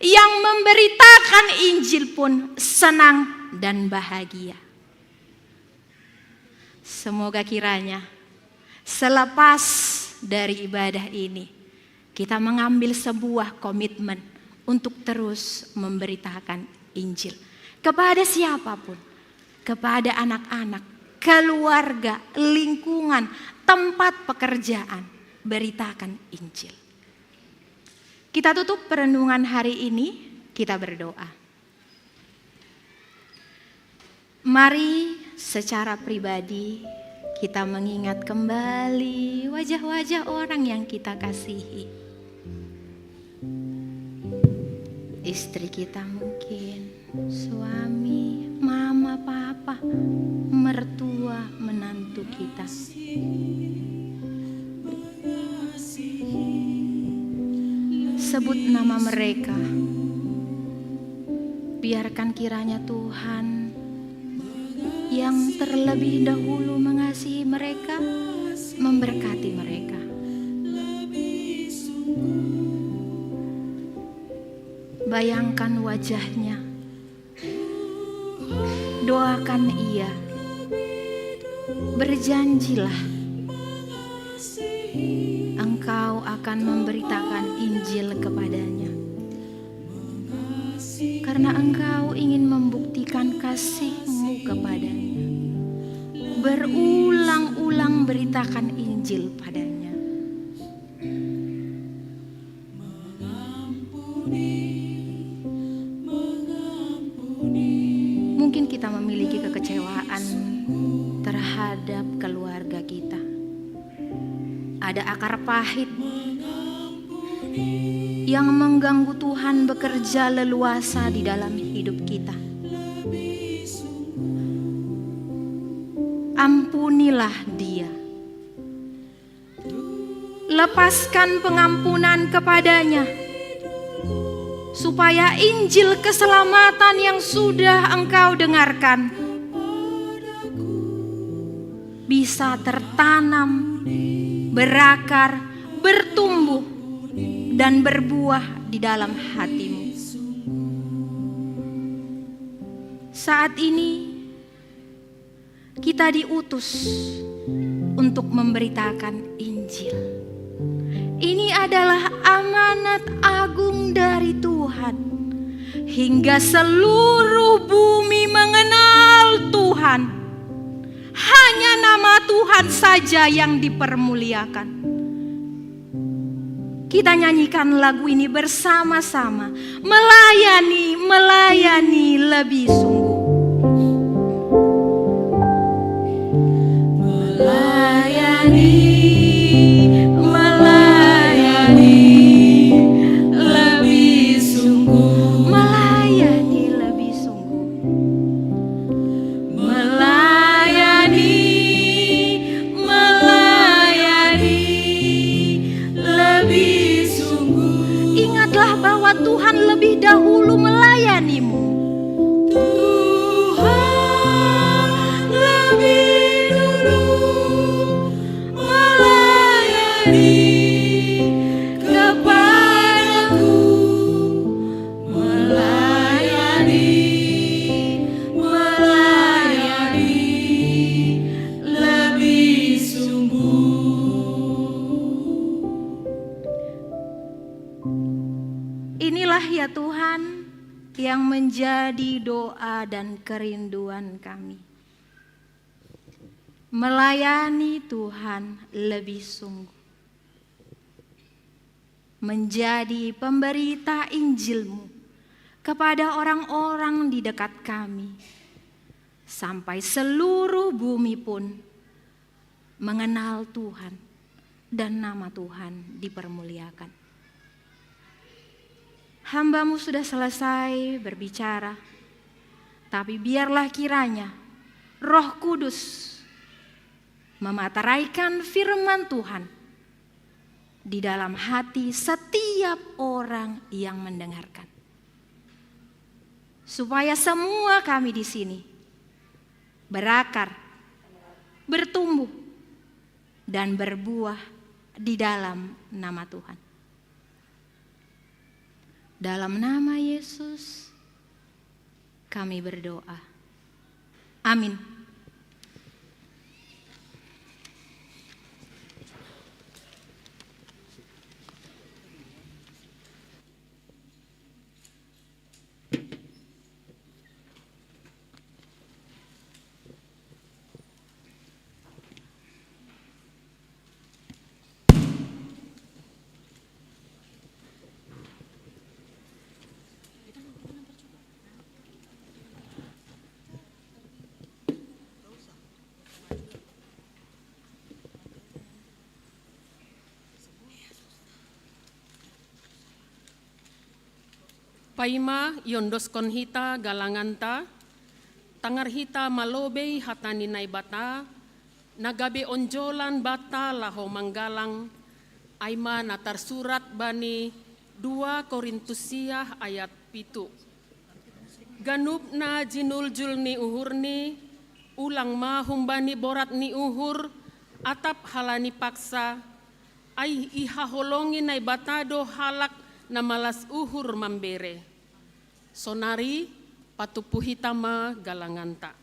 Yang memberitakan Injil pun senang dan bahagia. Semoga kiranya selepas dari ibadah ini, kita mengambil sebuah komitmen untuk terus memberitakan Injil kepada siapapun, kepada anak-anak, keluarga, lingkungan, tempat pekerjaan. Beritakan Injil. Kita tutup perenungan hari ini, kita berdoa. Mari secara pribadi kita mengingat kembali wajah-wajah orang yang kita kasihi. Istri kita mungkin, suami, mama, papa, mertua, menantu kita. Sebut nama mereka. Biarkan kiranya Tuhan yang terlebih dahulu mengasihi mereka, memberkati mereka. Bayangkan wajahnya. Doakan ia. Berjanjilah engkau akan akan memberitakan Injil kepadanya. Karena engkau ingin membuktikan kasihmu kepadanya, berulang-ulang beritakan Injil padanya. Mungkin kita memiliki kekecewaan terhadap keluarga kita. Ada akar pahit yang mengganggu Tuhan bekerja leluasa di dalam hidup kita. Ampunilah dia. Lepaskan pengampunan kepadanya, supaya Injil keselamatan yang sudah engkau dengarkan bisa tertanam, berakar, bertumbuh, dan berbuah di dalam hatimu. Saat ini, kita diutus untuk memberitakan Injil. Ini adalah amanat agung dari Tuhan, hingga seluruh bumi mengenal Tuhan. Hanya nama Tuhan saja yang dipermuliakan. Kita nyanyikan lagu ini bersama-sama. Melayani, melayani lebih sungguh. Melayani, melayani lebih sungguh. Melayani lebih sungguh. Melayani, melayani lebih sungguh. Ingatlah bahwa Tuhan lebih dahulu melayanimu. Tuhan lebih dulu melayani kepadaku. Melayani, melayani lebih sungguh. Inilah, ya Tuhan, yang menjadi doa dan kerinduan kami. Melayani Tuhan lebih sungguh. Menjadi pemberita Injil-Mu kepada orang-orang di dekat kami, sampai seluruh bumi pun mengenal Tuhan dan nama Tuhan dipermuliakan. Hamba-Mu sudah selesai berbicara, tapi biarlah kiranya Roh Kudus memateraikan firman Tuhan di dalam hati setiap orang yang mendengarkan. Supaya semua kami di sini berakar, bertumbuh, dan berbuah di dalam nama Tuhan. Dalam nama Yesus, kami berdoa. Amin. Paima iondoskon hita galanganta, tangar hita malobei hata ni Naibata, na gabe onjolan banta laho manggalang, ai ma na tarsurat bani dua Korintus sia ayat pitu. Ganup na jinuljul ni uhurni, ulang ma humbani borat ni uhur, atap halani paksa, ai ihaholongi Naibata do halak na malas uhur mambere. Sonari patupu hita ma galanganta.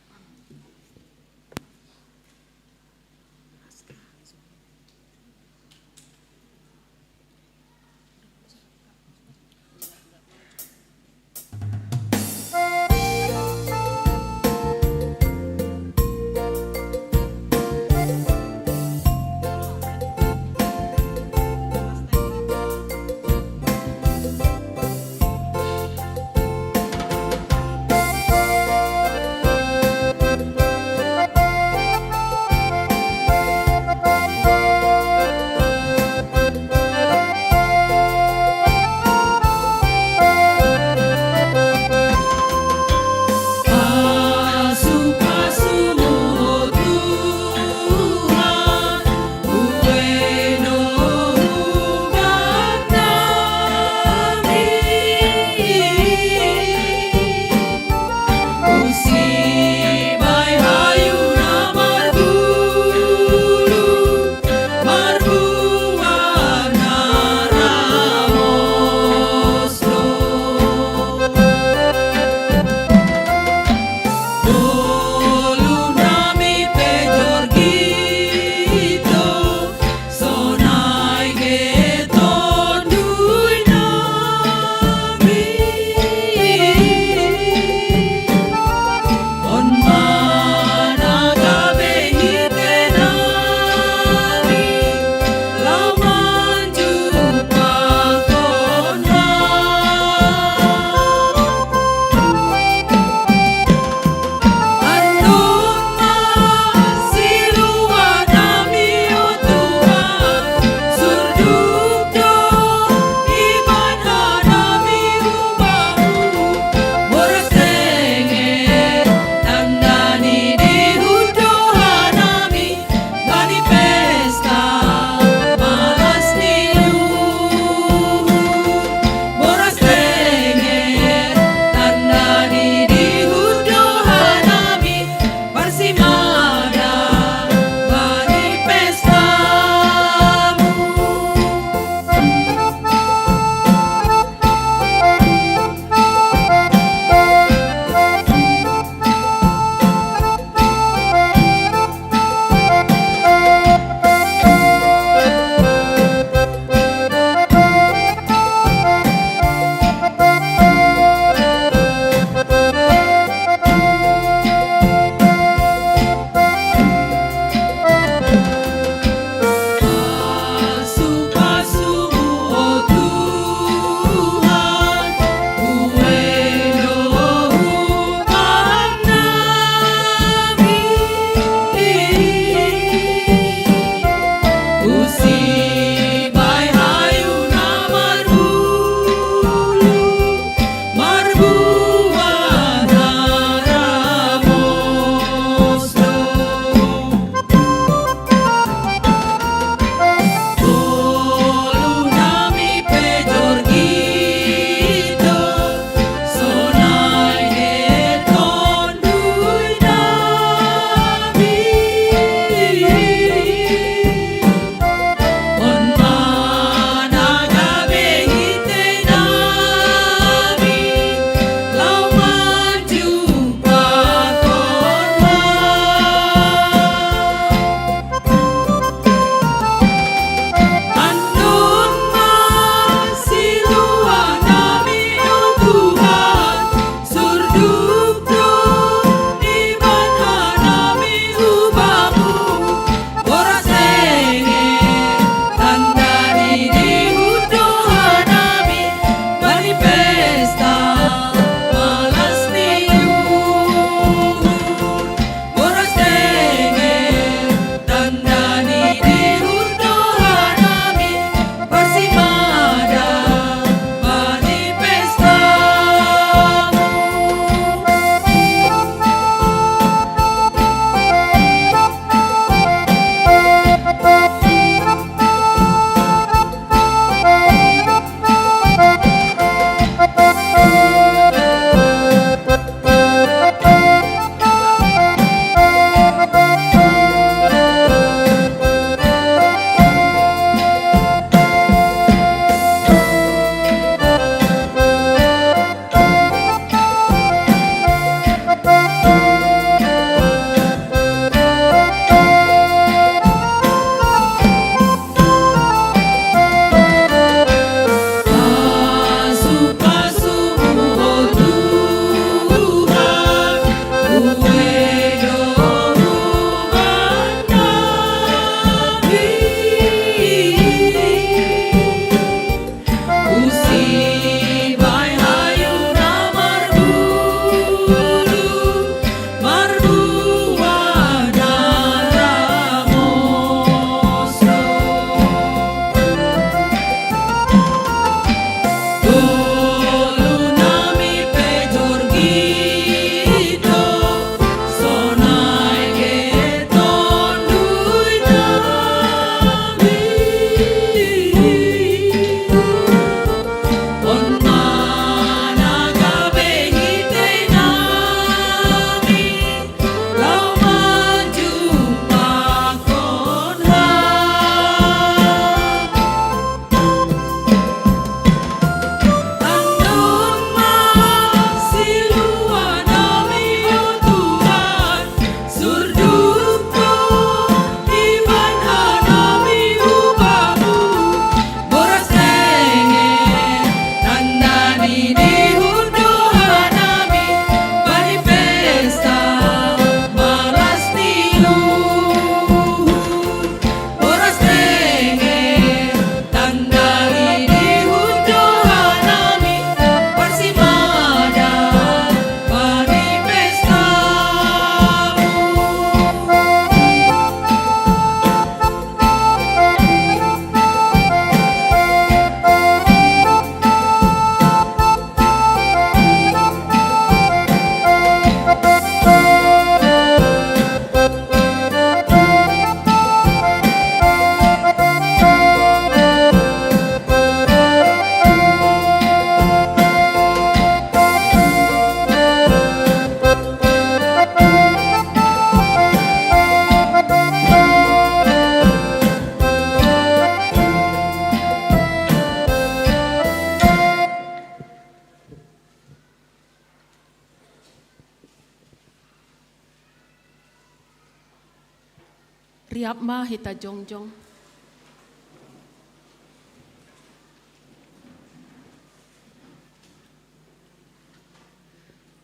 Riap ma hita jongjong.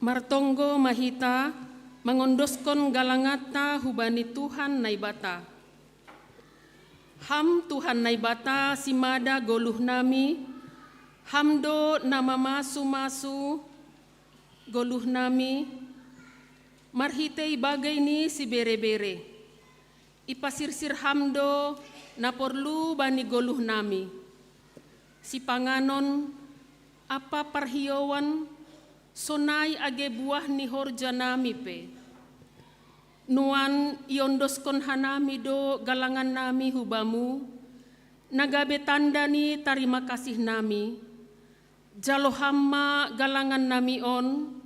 Martonggo ma hita mangondoskon galanganta hubani Tuhan Naibata. Ham Tuhan Naibata simada goluh nami, Ham do na mamasu-masu goluh nami, marhitei bagei ni sibere-bere. Ipasirsir Ham do na porlu bani goluh nami. Sipanganon, ampa parhiowan, sonai age buah ni horja nami pe. Nuan iondoskon hanami do galangan nami hu Bamu, na gabe tanda ni tarima kasih nami. Jalo Ham ma galangan nami on,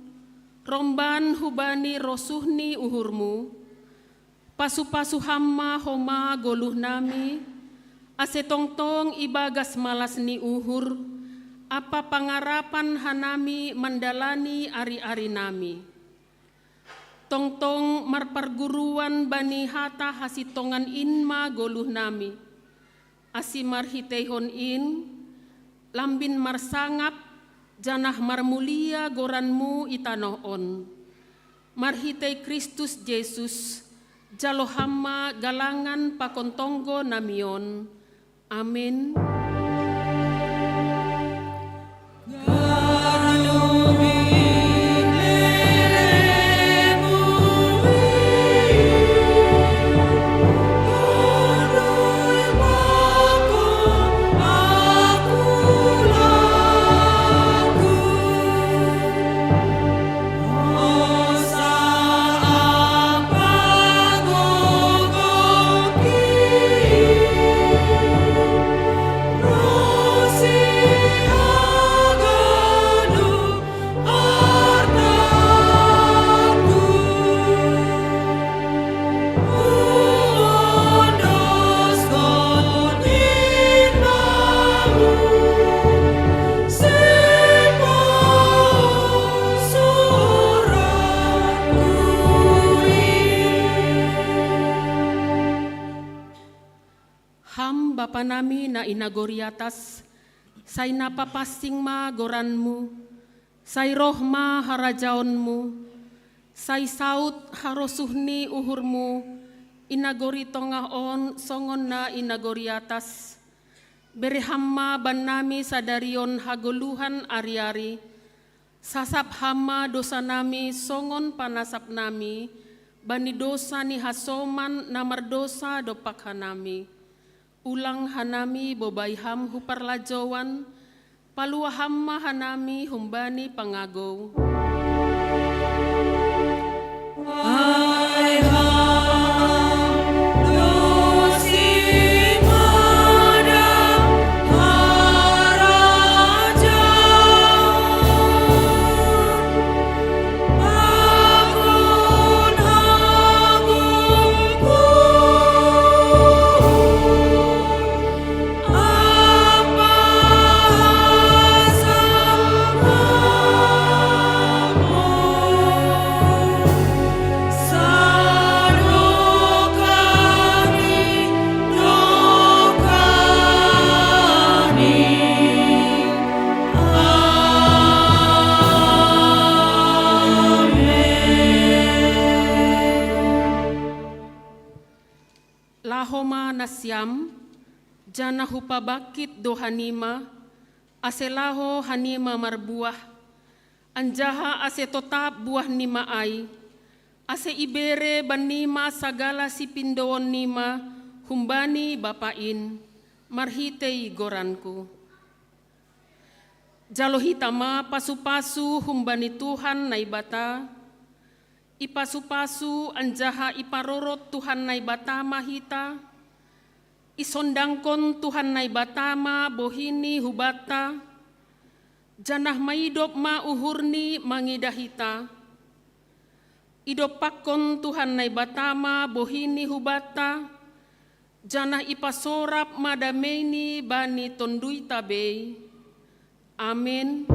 romban hubani rosuh ni uhurMu, pasu-pasu Ham ma homa goluh nami, ase tongtong ibagas malas ni uhur, ampa pangarapan hanami mandalani ari-ari nami. Tongtong marparguruan bani hata hasintongan in ma goluh nami. Asi marhiteihon in, lambin marsangap, janah marmulia goranMu i tanoh on. Marhitei Kristus Jesus, jalo Ham ma galangan pakon tonggo nami on. Amen. Ham Bapa nami na i nagori atas, sai na papansing ma goranMu, sai roh ma harajaonMu, sai saut harosuh ni uhurMu, i nagori tongah on songon na i nagori atas. Bere Ham ma bannami sadari on hagoluhan ari-ari, sasap Ham ma dosa nami songon panasap nami bani dosa ni hasoman na mardosa dompak hanami. Ulang hanami bobai Ham hu parlajouan, paluah Ham ma hanami humbani pangagou. Ai Ham do simada harajaon, pakon hagoluhan ampa hasangapon sadokah ni dokah ni. Amen. Laho ma nasiam, janah hupabangkit do hanima, ase laho hanima marbuah, anjaha ase totap buahnima ai, ase ibere bannima sagala sipindoonnima humbani Bapa in, marhitei goranku. Jalo hita ma pasu-pasu humbani Tuhan Naibata. Ipasu-pasu anjaha iparorot Tuhan Naibata ma hita. Isondangkon Tuhan Naibata ma bohini hubanta, janah maidop ma uhurni mangidah hita. Idompakkon Tuhan Naibata ma bohini hubanta, janah ipasorap ma dameini bani tonduita bei. Amen.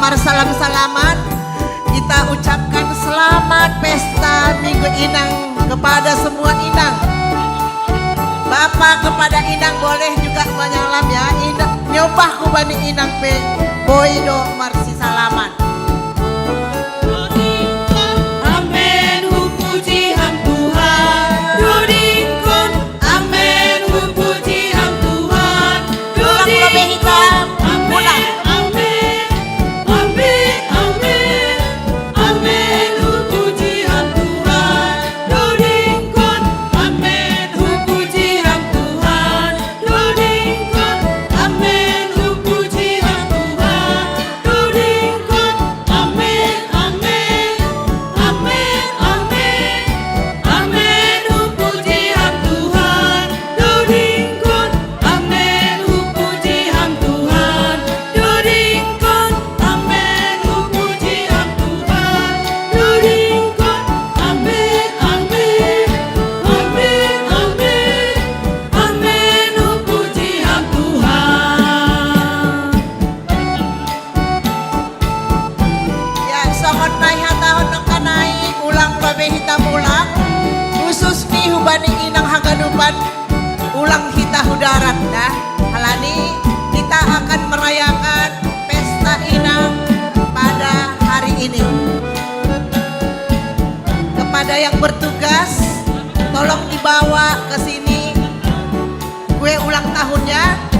Salam salaman, kita ucapkan selamat pesta Minggu Inang kepada semua inang. Bapak kepada inang boleh juga menyalam ya. Inang nyobah ku bani inang pe, boi do marsisalaman. Amen, hupuji Ham Tuhan. Dodingkon. Amen, hupuji Ham Tuhan. Ulang, Dodingkon. Amen, amen. Amen, amen. Amen, hupuji Ham Tuhan. Dodingkon. Amen, hupuji Ham Tuhan. Dodingkon. Amen, hupuji Ham Tuhan. Dodingkon. Amen, amen. Amen, amen. Amen, hupuji Ham Tuhan. Dodingkon. Amen, hupuji Ham Tuhan. Dodingkon. Amen, hupuji Ham Tuhan. Dodingkon. Amen, amen. Amen, amen. Amen, hupuji Ham Tuhan. Ya, songon na ihatahon nangkin nai, ulang lobei hita mulak, khusus ni hubani inang haganupan, ulang hita hu darat, nah. Alani kita akan merayakan pesta inang pada hari ini. Kepada yang bertugas, tolong dibawa ke sini kue ulang tahunnya.